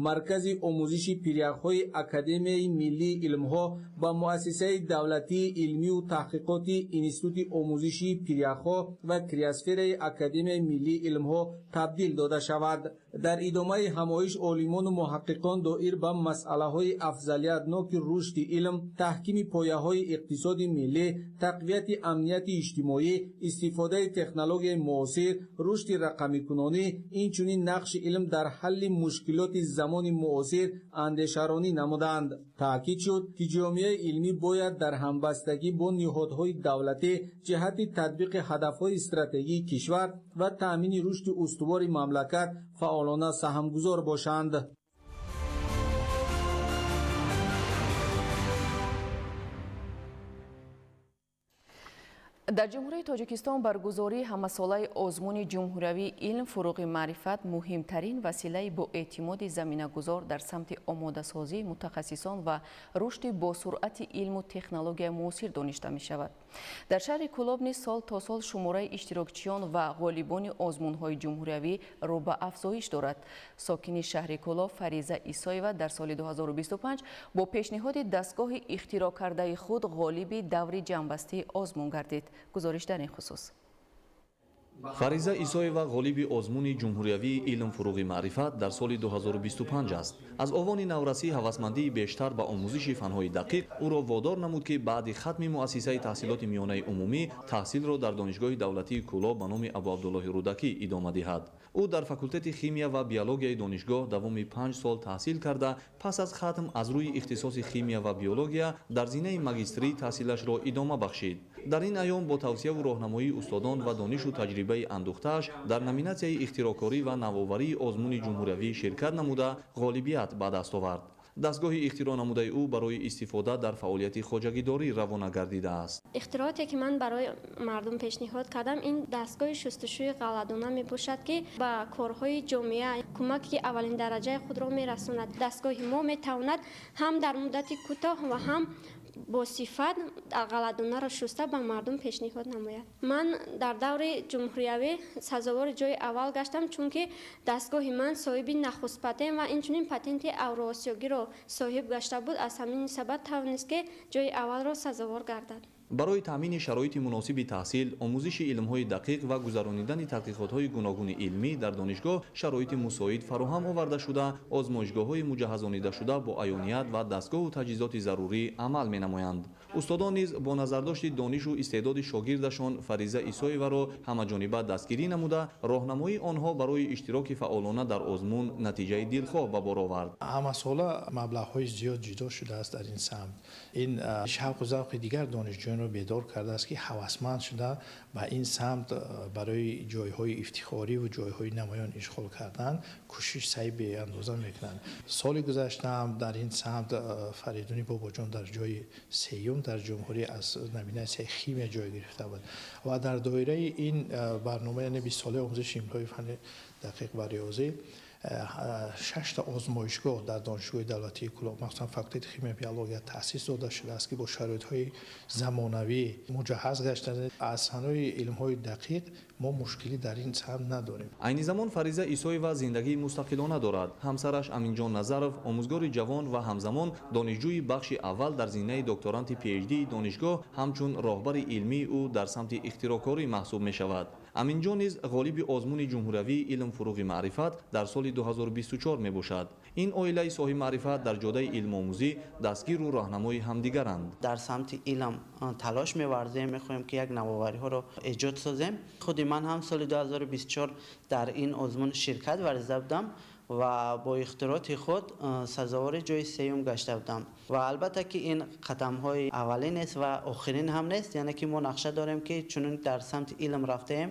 Маркази омӯзиши пиряхҳои Академияи миллии илмҳо ба муассисаи давлатии илмию таҳқиқоти Институти омӯзиши пиряхҳо ва криосфераи Академияи миллии илмҳо табдил дода шавад. Дар идомаи ҳамоиш олимону муҳаққиқон доир ба масъалаҳои афзалиятноки рушди илм, таҳкими пояҳои иқтисоди миллӣ, тақвияти амнияти иҷтимоӣ, истифодаи технологияи муосир, рушди рақамикунонӣ, инчунин нақши илм дар ҳалли мушкилоти замони муосир андешаронӣ намуданд. Таъкид шуд, ки ҷомеаи илмӣ бояд дар ҳамбастагӣ бо ниҳодҳои давлатӣ ҷиҳати татбиқи ҳадафҳои стратегии кишвар ва таъмини рушди устувори мамлакат фаъолона саҳмгузор бошанд. Дар Ҷумҳурии Тоҷикистон баргузории ҳамасолаи озмуни ҷумҳуриявии илм фуруғи маърифат муҳимтарин василаи боэътимоди заминагузор дар самти омодасозии мутахассисон ва рушди босуръати илму технологияи муосир дониста мешавад. Дар шаҳри Кӯлоб низ сол то сол шумораи иштирокчиён ва ғолибони озмунҳои ҷумҳуриявӣ рӯ ба афзоиш дорад. Сокини шаҳри Кӯлоб Фариза Исоева дар соли 2025 бо пешниҳоди дастгоҳи ихтироъ кардаи худ ғолиби даври ҷамъбастии озмун гардид. Гузориш дар ин хусус. Фариза Исоева ғолиби озмуни ҷумҳуриявии илм фуруғи маърифат дар соли 2025 аст. Аз овони наврасӣ ҳавасмандии бештар ба омӯзиши фанҳои дақиқ ӯро водор намуд, ки баъди хатми муассисаи таҳсилоти миёнаи умумӣ таҳсилро дар Донишгоҳи давлатии Кӯлоб ба номи Абуабдуллоҳи Рӯдакӣ идома диҳад. Ӯ дар факултети химия ва биологияи донишгоҳ давоми 5 сол таҳсил карда, пас аз хатм аз рӯи ихтисоси химия ва биология дар зинаи магистрӣ таҳсилашро идома бахшид. Дар ин айём бо тавсияву роҳнамоии устодон ва донишу таҷрибаи андӯхтааш дар номинатсияи ихтироъкорӣ ва навоварии озмуни ҷумҳуриявӣ ширкат намуда ғолибият ба даст овард. Дастгоҳи ихтироъ намудаи ӯ барои истифода дар фаъолияти хоҷагидорӣ равона гардидааст. Ихтирооте ки ман барои мардум пешниҳод кардам, ин дастгоҳи шустушӯи ғалладона мебошад, ки ба корҳои ҷомеа кӯмаки аввалин дараҷаи худро мерасонад. Дастгоҳи мо метавонад ҳам дар муддати кӯтоҳ ва ҳам бо сифат ғалладонаро шуста ба мардум пешниҳод намояд. Ман дар даври ҷумҳуриявӣ сазовори ҷои аввал гаштам, чунки дастгоҳи ман соҳиби нахуст патент ва инчунин патенти авроосиёгиро соҳиб гашта буд. Аз ҳамин сабаб тавонист, ки ҷои аввалро сазовор гардад. Барои таъмини шароити муносиби таҳсил, омӯзиши илмҳои дақиқ ва гузаронидани тадқиқотҳои гуногуни илмӣ дар донишгоҳ шароити мусоид фароҳам оварда шуда, озмоишгоҳҳои муҷаҳҳазонидашуда бо аёният ва дастгоҳу таҷҳизоти зарурӣ амал менамоянд. Устодон низ бо назардошти донишу истеъдоди шогирдашон Фариза Исоеваро ҳамаҷониба дастгирӣ намуда, роҳнамоии онҳо барои иштироки фаъолона дар озмун натиҷаи дилхоҳ ба бор овард. Ҳамасола маблағҳои зиёд ҷудо шудааст дар ин самт. Ин шавқу завқи дигар донишҷӯёнро бедор кардааст, ки ҳавасманд шуда ба ин самт барои ҷойҳои ифтихорӣ ва ҷойҳои намоён ишғол кардан кӯшиш саъй беандоза мекунанд. Соли гузашта ҳам дар ин самт Фаридуни Бобоҷон дар ҷои сеюм дар ҷумҳурӣ аз номинатсияи химия ҷой гирифта буд ва дар доираи ин барнома, яъне 20-солаи омӯзиши илмҳои фанни дақиқ ва риёзӣ, 6 озмоишгоҳ дар Донишгоҳи давлатии Кӯлоб, махсусан факултети химия биология таъсис дода шудааст, ки бо шароитҳои замонавӣ муҷаҳҳаз гаштанд. Аз санои илмҳои дақиқ мо мушкилӣ дар ин самт надорем. Айни замон Фариза Исоева зиндагии мустақилона дорад. Ҳамсараш Аминҷон Назаров омӯзгори ҷавон ва ҳамзамон донишҷӯи бахши аввал дар зинаи докторанти PhD донишгоҳ ҳамчун роҳбари илмии ӯ дар самти ихтироъкорӣ маҳсуб мешавад. Аминҷон низ ғолиби озмуни ҷумҳуриявии илм фуруғи маърифат дар соли 2024 мебошад. Ин оилаи соҳиби маърифат дар ҷодаи илмомӯзӣ дастгиру роҳнамои ҳамдигаранд. Дар самти илм талош меварзем, мехоҳем ки як навовариҳоро эҷод созем. Худи ман ҳам соли 2024 дар ин озмун ширкат варзида будам ва бо ихтироти худ сазовори ҷои сеюм гашта будам. Ва албатта ки ин қадамҳои аввалин нест ва охирин ҳам нест, яъне ки мо нақша дорем ки чунин дар самти илм рафтаем,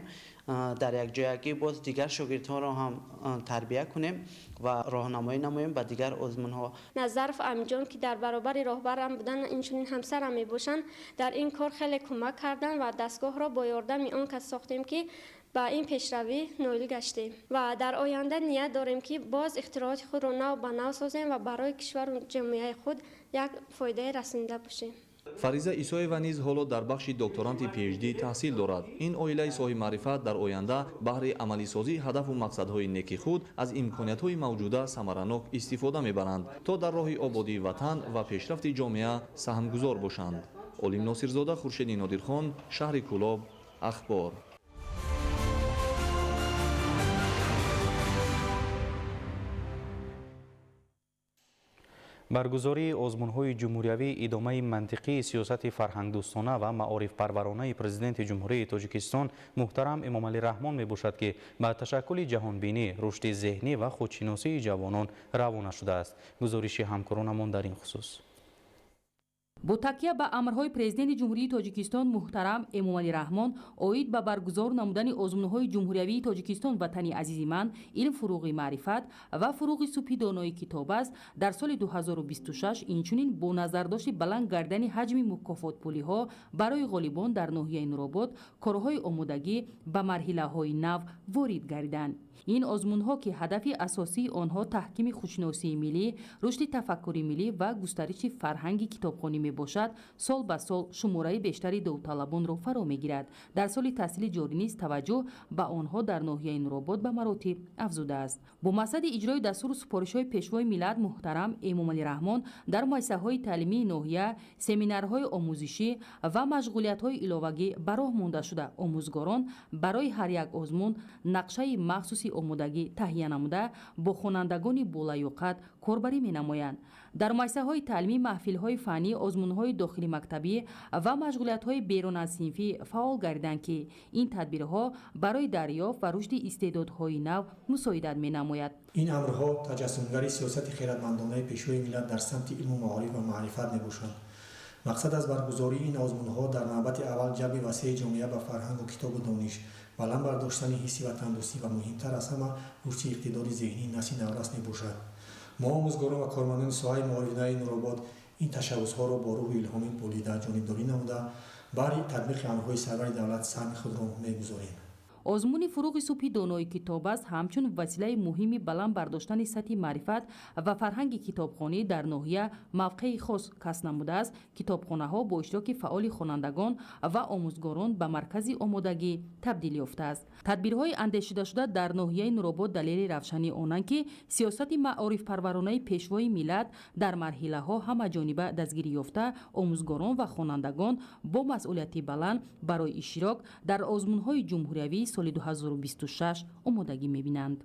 дар якҷоягӣ боз дигар шогирдҳоро ҳам тарбия кунем ва роҳнамоӣ намоем ба дигар озмунҳо. Назаров Аминҷон, ки дар баробари роҳбарам будан, инчунин ҳамсарам мебошанд, дар ин кор хеле кӯмак карданд ва дастгоҳро бо ёрдами он кас сохтем, ки ба ин пешравӣ ноил гаштем ва дар оянда ният дорем, ки боз ихтироъоти худро нав ба нав созем ва барои кишвару ҷамъияи худ як фоидае расонида бошем. Фариза Исоева низ ҳоло дар бахши докторанти PhD таҳсил дорад. Ин оилаи соҳиби маърифат дар оянда баҳри амалисозии ҳадафу мақсадҳои неки худ аз имкониятҳои мавҷуда самаранок истифода мебаранд, то дар роҳи ободии ватан ва пешрафти ҷомеа саҳмгузор бошанд. Олим Носирзода, Хуршеди Нодирхон, шаҳри Кӯлоб, Ахбор. Баргузории озмунҳои ҷумҳуриявӣ идомаи мантиқии сиёсати фарҳангдӯстона ва маорифпарваронаи Президенти Ҷумҳурии Тоҷикистон муҳтарам Эмомалӣ Раҳмон мебошад, ки ба ташаккули ҷаҳонбинӣ, рушди зеҳнӣ ва худшиносии ҷавонон равона шудааст. Гузориши ҳамкоронамон дар ин хусус. Бо такя ба амрҳои Президенти Ҷумҳурии Тоҷикистон муҳтарам Эмомалӣ Раҳмон оид ба баргузор намудани озмунҳои ҷумҳуриявии Тоҷикистон «Ватани азизи ман», «Илм фуруғи маърифат» ва «Фуруғи субҳи донои китоб аст» дар соли 2026, инчунин бо назардошти баланд гардани ҳаҷми мукофотпулиҳо барои ғолибон дар ноҳияи Нуробод корҳои омодагӣ ба марҳилаҳои нав ворид гардиданд. Ин озмунҳо, ки ҳадафи асосии онҳо таҳкими худшиносии миллӣ, рушди тафаккури миллӣ ва густариши фарҳанги китобхонӣ мебошад, сол ба сол шумораи бештари довталабонро фаро мегирад. Дар соли таҳсили ҷорӣ низ таваҷҷӯҳ ба онҳо дар ноҳияи Нуробод ба маротиб афзудааст. Бо мақсади иҷрои дастуру супоришҳои Пешвои миллат муҳтарам Эмомалӣ Раҳмон дар муассисаҳои таълимии ноҳия семинарҳои омӯзишӣ ва машғулиятҳои иловагӣ ба роҳ монда шуда, омӯзгорон барои ҳар як озмун нақшаи махсуси омодагӣ таҳия намуда, бо хонандагони болаёқат корбарӣ менамоянд. Дар муассисаҳои таълимӣ маҳфилҳои фаннӣ, озмунҳои дохилимактабӣ ва машғулиятҳои беруназсинфӣ фаъол гардиданд, ки ин тадбирҳо барои дарёфт ва рушди истеъдодҳои нав мусоидат менамояд. Ин амрҳо таҷассумгари сиёсати хиратмандонаи Пешвои миллат дар самти илму маориф ва маърифат мебошанд. Мақсад аз баргузории ин озмунҳо дар навбати аввал ҷалби васеи ҷомеа ба фарҳангу китобу дониш, баланд бардоштани ҳисси ватандӯстӣ ва муҳимтар аз ҳама рушди иқтидори зеҳнии насли наврас мебошад. Мо, омӯзгорон ва кормандони соҳаи маорифнаи Нуробод, ин ташаббусҳоро бо рӯҳу илҳоми болида ҷонибдорӣ намуда, баҳри татбиқи амрҳои сарвари давлат саҳми худро мегузорем. Озмуни фуруғи субҳи донои китоб аст ҳамчун василаи муҳими баланд бардоштани сатҳи маърифат ва фарҳанги китобхонӣ дар ноҳия мавқеи хос касб намудааст. Китобхонаҳо бо иштироки фаъоли хонандагон ва омӯзгорон ба маркази омодагӣ табдил ёфтааст. Тадбирҳои андешидашуда дар ноҳияи Нуробод далели равшани онанд, ки сиёсати маорифпарваронаи пешвои миллат дар марҳилаҳо ҳамаҷониба дастгирӣ ёфта, омӯзгорон ва хонандагон бо масъулияти баланд барои иштирок дар озмунҳои ҷумҳуриявии соли 2026 омодагӣ мебинанд.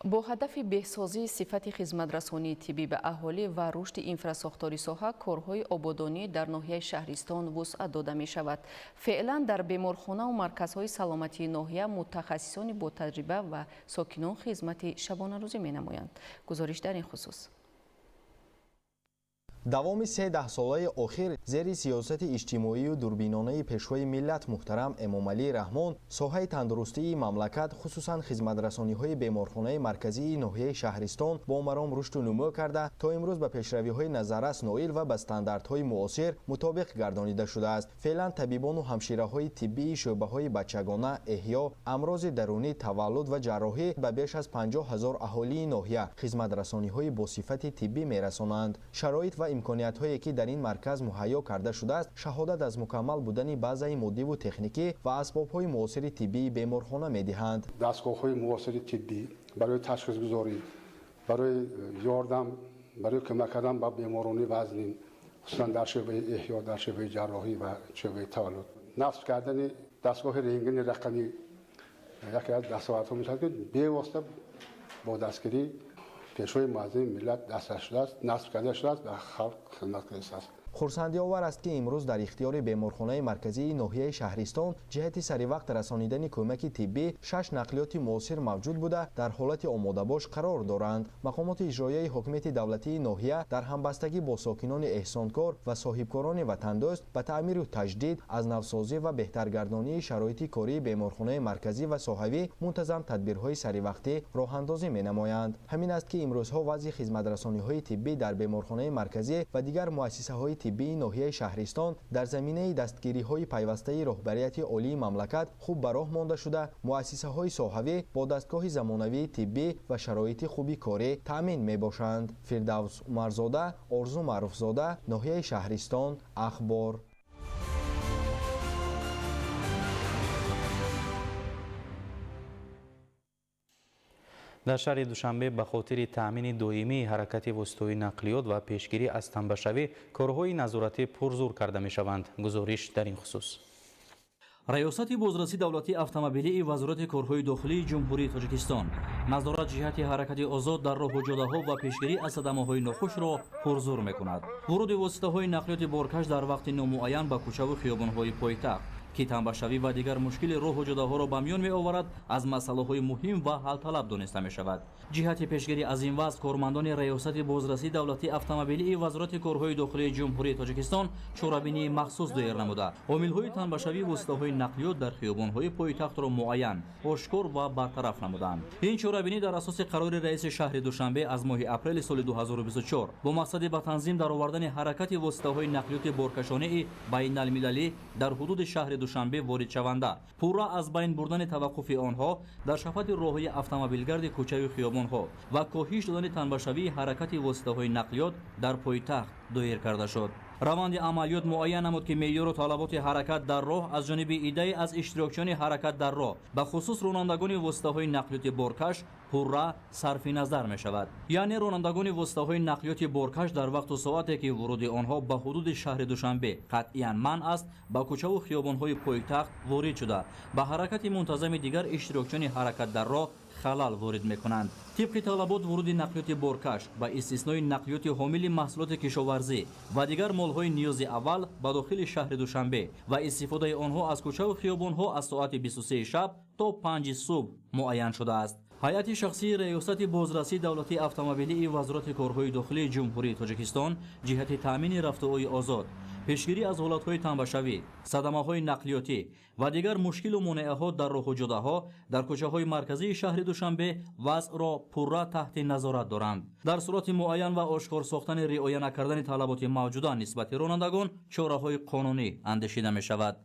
Бо ҳадафи беҳсозии сифати хизматрасонии тиббӣ ба аҳолӣ ва рушди инфрасохтори соҳа корҳои ободонӣ дар ноҳияи Шаҳристон вусъат дода мешавад. Феълан дар беморхонаву марказҳои саломатии ноҳия мутахассисони ботаҷриба ва сокинон хизмати шабонарӯзӣ менамоянд. Гузориш дар ин хусус. Давоми се даҳсолаи охир зери сиёсати иҷтимоию дурбинонаи пешвои миллат муҳтарам Эмомалӣ Раҳмон соҳаи тандурустии мамлакат, хусусан хизматрасониҳои беморхонаи марказии ноҳияи Шаҳристон бо маром рушду нумӯ карда, то имрӯз ба пешравиҳои назаррас ноил ва ба стандартҳои муосир мутобиқ гардонида шудааст. Феълан табибону ҳамшираҳои тиббии шӯъбаҳои бачагона, эҳё, амрози дарунӣ, таваллуд ва ҷарроҳӣ ба беш аз 50 ҳазор аҳолии ноҳия хизматрасониҳои босифати тиббӣ мерасонанд. Шароит ва имкониятҳое ки дар ин марказ муҳайё карда шудааст, шаҳодат аз мукаммал будани базаи моддиву техникӣ ва асбобҳои муосири тиббии беморхона медиҳанд. Дастгоҳҳои муосири тиббӣ барои ташхисгузорӣ, барои ёрдам, барои кӯмак кардан ба беморони вазнин, хусусан дар шӯъбаи эҳё, дар шӯъбаи ҷарроҳӣ ва шӯъбаи таваллуд. Насб кардани дастгоҳи рентгени рақамӣ яке аз дастовардҳо мешавад, ки бевосита бо дастгирии пешвои муаззами миллат дастрас шудааст, насб карда шудааст ва халқ хидмат кардааст. Хурсандиовар аст, ки имрӯз дар ихтиёри беморхонаи марказии ноҳияи Шаҳристон ҷиҳати саривақт расонидани кӯмаки тиббӣ 6 нақлиёти муосир мавҷуд буда, дар ҳолати омодабош қарор доранд. Мақомоти иҷроияи ҳокимияти давлатии ноҳия дар ҳамбастагӣ бо сокинони эҳсонкор ва соҳибкорони ватандӯст ба таъмиру таҷдид, аз навсозӣ ва беҳтаргардонии шароити кории беморхонаи марказӣ ва соҳавӣ мунтазам тадбирҳои саривақтӣ роҳандозӣ менамоянд. Ҳамин аст, ки имрӯзҳо вазъи хизматрасониҳои тиббӣ дар беморхонаи марказӣ ва дигар муассисаҳои тиббии ноҳияи Шаҳристон дар заминаи дастгириҳои пайвастаи роҳбарияти олии мамлакат хуб ба роҳ монда шуда, муассисаҳои соҳавӣ бо дастгоҳи замонавии тиббӣ ва шароити хуби корӣ таъмин мебошанд. Фирдавс Умарзода, Орзу Маъруфзода, ноҳияи Шаҳристон, Ахбор. Дар шаҳри Душанбе ба хотири таъмини доимии ҳаракати воситаҳои нақлиёт ва пешгирӣ аз танбашавӣ корҳои назоратӣ пурзур карда мешаванд. Гузориш дар ин хусус. Раёсати бозрасии давлатии автомобилии Вазорати корҳои дохилии Ҷумҳурии Тоҷикистон назорат ҷиҳати ҳаракати озод дар роҳу ҷодаҳо ва пешгирӣ аз садамаҳои нохушро пурзур мекунад. Вуруди воситаҳои нақлиёти боркаш дар вақти номуайян ба кӯчаву хиёбонҳои пойтахт, ки танбашавӣ ва дигар мушкили роҳу ҷодаҳоро ба миён меоварад, аз масъалаҳои муҳим ва ҳалталаб дониста мешавад. Ҷиҳати пешгирӣ аз ин вазъ кормандони Раёсати бозрасии давлатии автомобилии Вазорати корҳои дохилии Ҷумҳурии Тоҷикистон чорабинии махсус доир намуда, омилҳои танбашавии воситаҳои нақлиёт дар хиёбонҳои пойтахтро муайян, ошкор ва бартараф намуданд. Ин чорабинӣ дар асоси қарори раиси шаҳри Душанбе аз моҳи апрели соли 2024 бо мақсади ба танзим даровардани ҳаракати воситаҳои нақлиёти боркашонии байналмилалӣ дар ҳудуди шаҳри Душанбе воридшаванда, пурра аз байн бурдани таваққуфи онҳо дар шафати роҳҳои автомобилгарди кӯчаю хиёбонҳо ва коҳиш додани танбашавии ҳаракати воситаҳои нақлиёт дар пойтахт доир карда шуд. Раванди амалиёт муайян намуд, ки меъёру талаботи ҳаракат дар роҳ аз ҷониби иддае аз иштирокчиёни ҳаракат дар роҳ, ба хусус ронандагони воситаҳои нақлиёти боркаш, пурра сарфи назар мешавад. Яъне ронандагони воситаҳои нақлиёти боркаш дар вақту соате ки вуруди онҳо ба ҳудуди шаҳри Душанбе қатъиян манъ аст, ба кӯчаву хиёбонҳои пойтахт ворид шуда, ба ҳаракати мунтазами дигар иштирокчиёни ҳаракат дар роҳ халал ворид мекунанд. Тибқи талабот вуруди нақлиёти боркаш ба истиснои нақлиёти ҳомили маҳсулоти кишоварзӣ ва дигар молҳои ниёзи аввал ба дохили шаҳри Душанбе ва истифодаи онҳо аз кӯчаву хиёбонҳо аз соати 23 шаб то 5 субҳ муайян шудааст. Ҳайати шахсии Раёсати бозрасии давлатии автомобилии Вазорати корҳои дохилии Ҷумҳурии Тоҷикистон ҷиҳати таъмини рафтуои озод, пешгирӣ аз ҳолатҳои тамбашавӣ, садамаҳои нақлиётӣ ва дигар мушкилу монеаҳо дар роҳу ҷодаҳо дар кӯчаҳои марказии шаҳри Душанбе вазъро пурра таҳти назорат доранд. Дар сурати муайян ва ошкор сохтани риоя накардани талаботи мавҷуда нисбати ронандагон чораҳои қонунӣ андешида мешавад.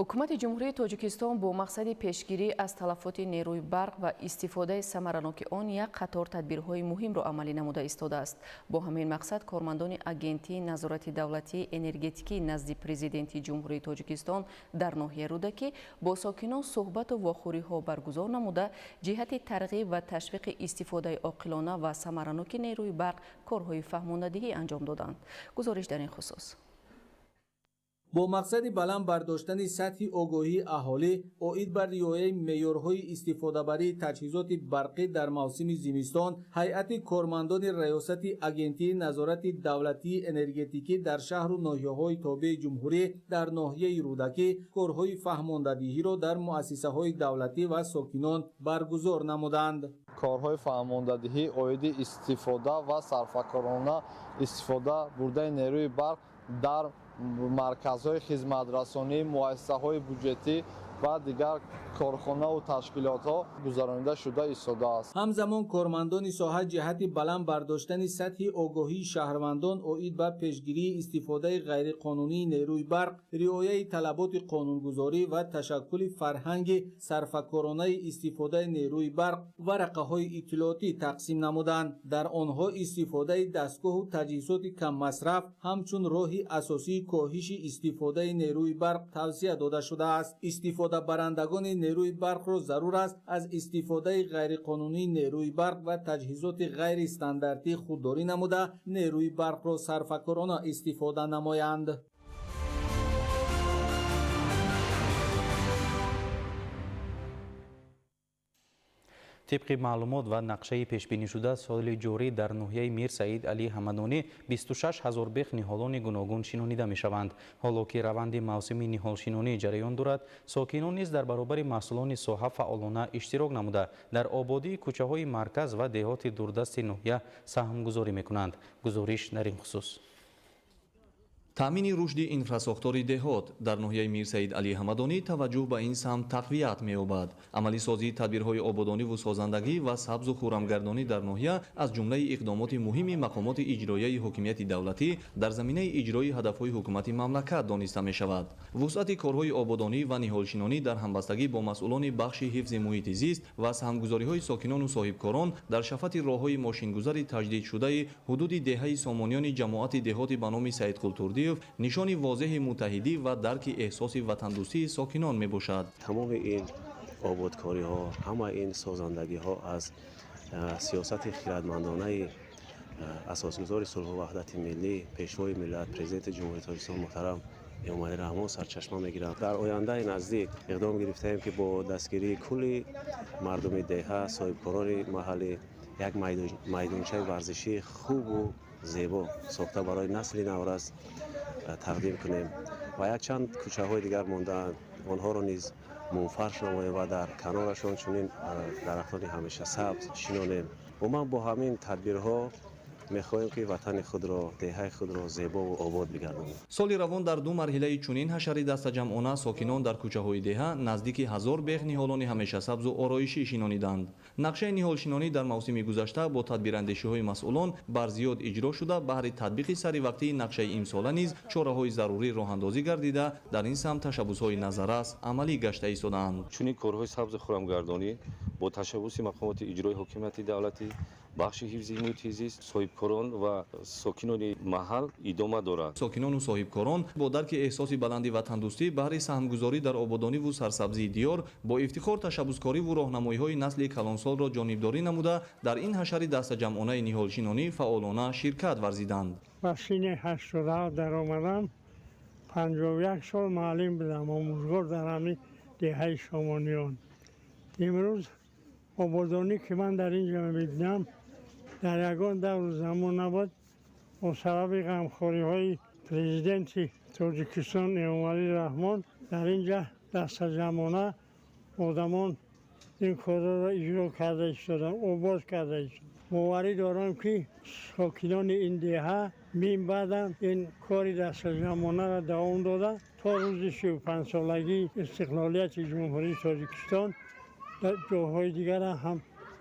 Ҳукумати Ҷумҳурии Тоҷикистон бо мақсади пешгирӣ аз талафоти нерӯи барқ ва истифодаи самараноки он як қатор тадбирҳои муҳимро амалӣ намуда истодааст. Бо ҳамин мақсад кормандони Агентии назорати давлатии энергетикӣ назди Президенти Ҷумҳурии Тоҷикистон дар ноҳияи Рӯдакӣ бо сокинон суҳбату вохӯриҳо баргузор намуда, ҷиҳати тарғиб ва ташвиқи истифодаи оқилона ва самараноки нерӯи барқ корҳои фаҳмондадиҳӣ анҷом доданд. Гузориш дар ин хусус. Бо мақсади баланд бардоштани сатҳи огоҳии аҳолӣ оид ба риояи меъёрҳои истифодабарии таҷҳизоти барқӣ дар мавсими зимистон, ҳайати кормандони Раёсати Агентии назорати давлатии энергетикӣ дар шаҳру ноҳияҳои тобеи ҷумҳурӣ дар ноҳияи Рӯдакӣ корҳои фаҳмондадиҳиро дар муассисаҳои давлатӣ ва сокинон баргузор намуданд. Корҳои фаҳмондадиҳӣ оиди истифода ва сарфакорона истифода бурдани нерӯи барқ дар марказҳои хизматрасонӣ, муассисаҳои буҷетӣ ва дигар корхонаву ташкилотҳо гузаронида шуда истодааст. Ҳамзамон кормандони соҳа ҷиҳати баланд бардоштани сатҳи огоҳии шаҳрвандон оид ба пешгирии истифодаи ғайриқонунии нерӯи барқ, риояи талаботи қонунгузорӣ ва ташаккули фарҳанги сарфакоронаи истифодаи нерӯи барқ варақаҳои иттилоотӣ тақсим намуданд. Дар онҳо истифодаи дастгоҳу таҷҳизоти каммасраф ҳамчун роҳи асосии коҳиши истифодаи нерӯи барқ тавсия дода шудааст. Истифодабарандагони нерӯи барқро зарур аст аз истифодаи ғайриқонунии нерӯи барқ ва таҷҳизоти ғайристандартӣ худдорӣ намуда, нерӯи барқро сарфакорона истифода намоянд. Тибқи маълумот ва нақшаи пешбинишуда, соли ҷорӣ дар ноҳияи Мир Саид Алӣ Ҳамадонӣ 26 ҳазор бех ниҳолони гуногун шинонида мешаванд. Ҳоло ки раванди мавсими ниҳолшинонӣ ҷараён дорад, сокинон низ дар баробари маҳсулони соҳа фаъолона иштирок намуда, дар ободии кӯчаҳои марказ ва деҳоти дурдасти ноҳия саҳмгузорӣ мекунанд. Гузориш дар ин хусус. Таъмини рушди инфрасохтори деҳот дар ноҳияи Мир Саид Алӣ Ҳамадонӣ таваҷҷӯҳ ба ин самт тақвият меёбад. Амалисозии тадбирҳои ободониву созандагӣ ва сабзу хуррамгардонӣ дар ноҳия аз ҷумлаи иқдомоти муҳими мақомоти иҷроияи ҳокимияти давлатӣ дар заминаи иҷрои ҳадафҳои ҳукумати мамлакат дониста мешавад. Вусъати корҳои ободонӣ ва ниҳолшинонӣ дар ҳамбастагӣ бо масъулони бахши ҳифзи муҳити зист ва саҳмгузориҳои сокинону соҳибкорон дар шафати роҳҳои мошингузари таҷдидшудаи ҳудуди деҳаи Сомониёни ҷамоати деҳоти ба номи Саидқул Турдиев нишони возеҳи муттаҳидӣ ва дарки эҳсоси ватандӯстии сокинон мебошад. Тамоми ин ободкориҳо, ҳама ин созандагиҳо аз сиёсати хирадмандонаи асосгузори сулҳу ваҳдати миллӣ, пешвои миллат, президенти Ҷумҳурии Тоҷикистон муҳтарам Эмомалӣ Раҳмон сарчашма мегиранд. Дар ояндаи наздик иқдом гирифтаем, ки бо дастгирии кулли мардуми деҳа, соҳибкорони маҳаллӣ як майдончаи варзишии хубу зебо сохта барои насли наврас тақдим кунем ва якчанд кӯчаҳои дигар мондаанд, онҳоро низ мунфарш намоем ва дар канорашон чунин дарахтони ҳамеша сабз шинонем. Умуман бо ҳамин тадбирҳо мехоҳем, ки ватани худро, деҳаи худро зебову обод бигардонем. Соли равон дар ду марҳилаи чунин ҳашари дастаҷамъона сокинон дар кӯчаҳои деҳа наздики 1000 бех ниҳолони ҳамешасабзу ороишӣ шинониданд. Нақшаи ниҳолшинонӣ дар мавсими гузашта бо тадбирандешиҳои масъулон барзиёд иҷро шуда, баҳри татбиқи саривақтии нақшаи имсола низ чораҳои зарурӣ роҳандозӣ гардида, дар ин самт ташаббусҳои назаррас амалӣ гашта истодаанд. Чунин корҳои сабзу хуррамгардонӣ бо ташаббуси мақомоти иҷрои ҳокимияти давлатӣ, бахши ҳифзи муҳити зист, соҳибкорон ва сокинони маҳал идома дорад. Сокинону соҳибкорон бо дарки эҳсоси баланди ватандӯстӣ баҳри саҳмгузорӣ дар ободониву сарсабзии диёр бо ифтихор ташаббускориву роҳнамоиҳои насли калонсолро ҷонибдорӣ намуда, дар ин ҳашари дастаҷамъонаи ниҳолшинонӣ фаъолона ширкат варзиданд. Ба синни 87 даромадам, 51 сол муаллим будам, омӯзгор дар ҳамин деҳаи Сомониён. Имрӯз ободонӣ ки ман дар ин ҷо мебинам, дар ягон давру замон набуд. Бо сабаби ғамхориҳои Президенти Тоҷикистон Эмомалӣ Раҳмон дар инҷа дастаҷамъона одамон ин корро иҷро карда истоданд, обод карда истоданд. Боварӣ дорам, ки сокинони ин деҳа минбаъдам ин кори дастаҷамъонаро давом дода то рӯзи 35-солагии истиқлолияти Ҷумҳурии Тоҷикистон дар ҷойҳои дигар ҳам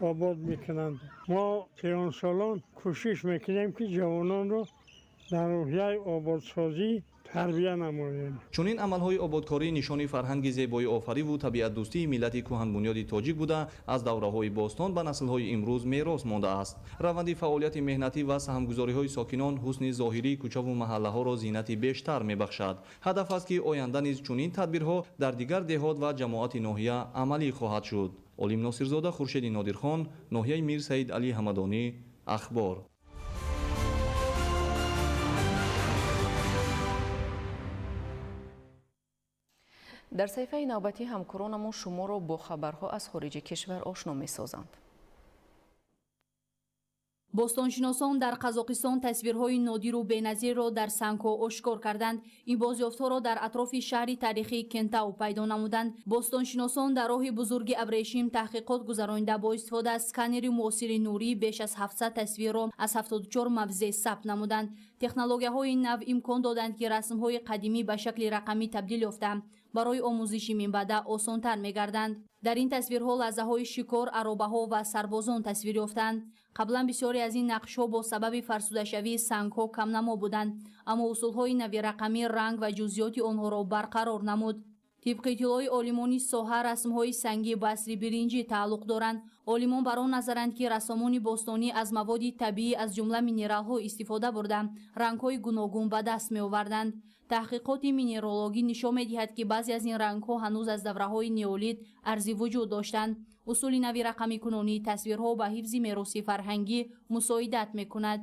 обод мекунанд. Мо пиронсолон кӯшиш мекунем, ки ҷавононро дар рӯҳияи ободсозӣ тарбия намоем. Чунин амалҳои ободкорӣ нишони фарҳанги зебоиофариву табиатдӯстии миллати кӯҳанбунёди тоҷик буда, аз давраҳои бостон ба наслҳои имрӯз мерос мондааст. Раванди фаъолияти меҳнатӣ ва саҳмгузориҳои сокинон ҳусни зоҳирии кӯчаву маҳаллаҳоро зинати бештар мебахшад. Ҳадаф аст, ки оянда низ чунин тадбирҳо дар дигар деҳот ва ҷамоати ноҳия амалӣ хоҳад шуд. Олим Носирзода, Хуршеди Нодирхон, ноҳияи Мир Саид Алӣ Ҳамадонӣ, Ахбор. Дар саҳифаи навбатӣ ҳамкоронамон шуморо бо хабарҳо аз хориҷи кишвар ошно месозанд. Бостоншиносон дар Қазоқистон тасвирҳои нодиру беназирро дар сангҳо ошкор карданд. Ин бозёфтҳоро дар атрофи шаҳри таърихии Кентау пайдо намуданд. Бостоншиносон дар роҳи бузурги Абрешим таҳқиқот гузаронида бо истифода аз сканери муосири нурӣ беш аз 700 тасвирро аз 74 мавзеъ сабт намуданд. Технологияҳои нав имкон доданд, ки расмҳои қадимӣ ба шакли рақамӣ табдил ёфта барои омӯзиши минбаъда осонтар мегарданд. Дар ин тасвирҳо лаҳзаҳои шикор, аробаҳо ва сарбозон тасвир ёфтанд. Қаблан бисёре аз ин нақшҳо бо сабаби фарсудашавии сангҳо камнамо буданд, аммо усулҳои нави рақамӣ ранг ва ҷузъиёти онҳоро барқарор намуд. Тибқи иттилои олимони соҳа, расмҳои сангӣ ба асри биринҷӣ тааллуқ доранд. Олимон бар он назаранд, ки рассомони бостонӣ аз маводи табиӣ, аз ҷумла минералҳо истифода бурда, рангҳои гуногун ба даст меоварданд. Таҳқиқоти минералогӣ нишон медиҳад, ки баъзе аз ин рангҳо ҳанӯз аз давраҳои неолит арзи вуҷуд доштанд. Усули нави рақамикунонии тасвирҳо ба ҳифзи мероси фарҳангӣ мусоидат мекунад.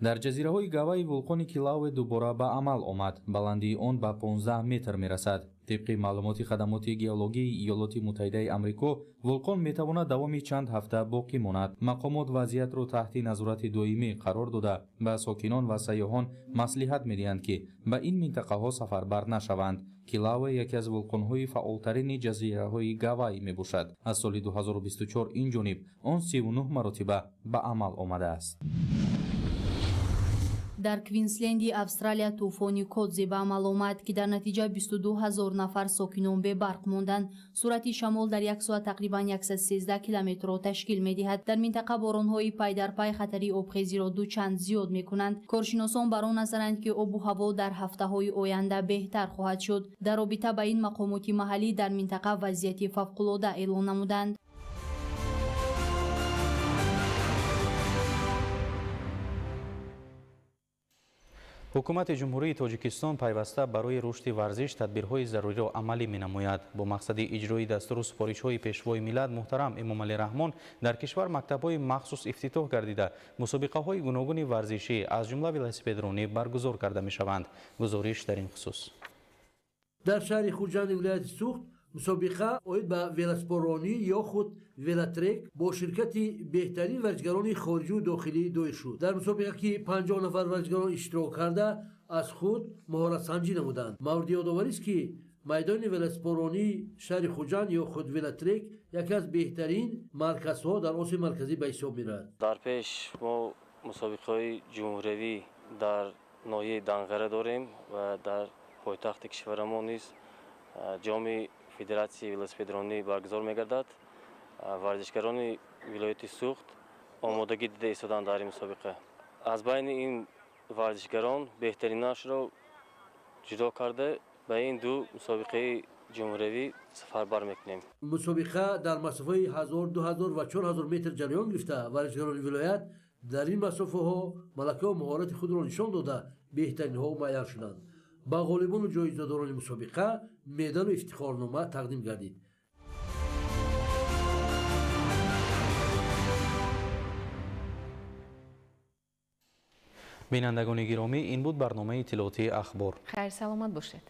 Дар ҷазираҳои Гавайи вулқони Килауэ дубора ба амал омад. Баландии он ба 15 метр мерасад. Тибқи маълумоти хадамоти геологии Иёлоти Муттаҳидаи Амрико, вулқон метавонад давоми чанд ҳафта боқӣ монад. Мақомот вазъиятро таҳти назорати доимӣ қарор дода, ба сокинон ва сайёҳон маслиҳат медиҳанд, ки ба ин минтақаҳо сафарбар нашаванд. Килауэ яке аз вулқонҳои фаъолтарини ҷазираҳои Гавай мебошад. Аз соли 2024 ин ҷониб он 39 маротиба ба амал омадааст. Дар Квинсленди Австралия тӯфони Кодзи ба амал омад, ки дар натиҷа 22 ҳазор нафар сокинон бебарқ монданд. Суръати шамол дар як соат тақрибан 113 километрро ташкил медиҳад. Дар минтақа боронҳои пайдарпай хатари обхезиро дучанд зиёд мекунанд. Коршиносон бар он назаранд, ки обу ҳаво дар ҳафтаҳои оянда беҳтар хоҳад шуд. Дар робита ба ин мақомоти маҳаллӣ дар минтақа вазъияти фавқулода эълон намуданд. Ҳукумати Ҷумҳурии Тоҷикистон пайваста барои рушди варзиш тадбирҳои заруриро амалӣ менамояд. Бо мақсади иҷрои дастуру супоришҳои Пешвои миллат муҳтарам Эмомалӣ Раҳмон дар кишвар мактабҳои махсус ифтитоҳ гардида, мусобиқаҳои гуногуни варзишӣ аз ҷумла велосипедронӣ баргузор карда мешаванд. Гузориш дар ин хусус. Дар шаҳри Хуҷанди вилояти Суғд мусобиқа оид ба велоспорронӣ ё худ велотрек бо ширкати беҳтарин варзишгарони хориҷиву дохилӣ доир шуд. Дар мусобиқа, ки 50 нафар варзишгарон иштирок карда, аз худ маҳоратсанҷӣ намуданд. Мавриди ёдоварист, ки майдони велоспорронии шаҳри Хуҷанд ё худ велотрек яке аз беҳтарин марказҳо дар Осиёи Марказӣ ба ҳисоб меравад. Дар пеш мо мусобиқаҳои ҷумҳуриявӣ дар ноҳияи Данғара дорем ва дар пойтахти кишварамон низ ҷоми Федератсияи велосипедронӣ баргузор мегардад. Варзишгарони вилояти Суғд омодагӣ дида истоданд дар ин мусобиқа. Аз байни ин варзишгарон беҳтаринашро ҷудо карда ба ин ду мусобиқаи ҷумҳуриявӣ сафарбар мекунем. Мусобиқа дар масофаи 1000, 2000 ва 4000 метр ҷараён гирифта, варзишгарони вилоят дар ин масофаҳо малакаву маҳорати худро нишон дода, беҳтаринҳо муайян шуданд. Ба ғолибону ҷоизадорони мусобиқа медалу ифтихорнома тақдим гардид. Бинандагони гиромӣ, ин буд барномаи иттилоотии Ахбор. Хайр, саломат бошед.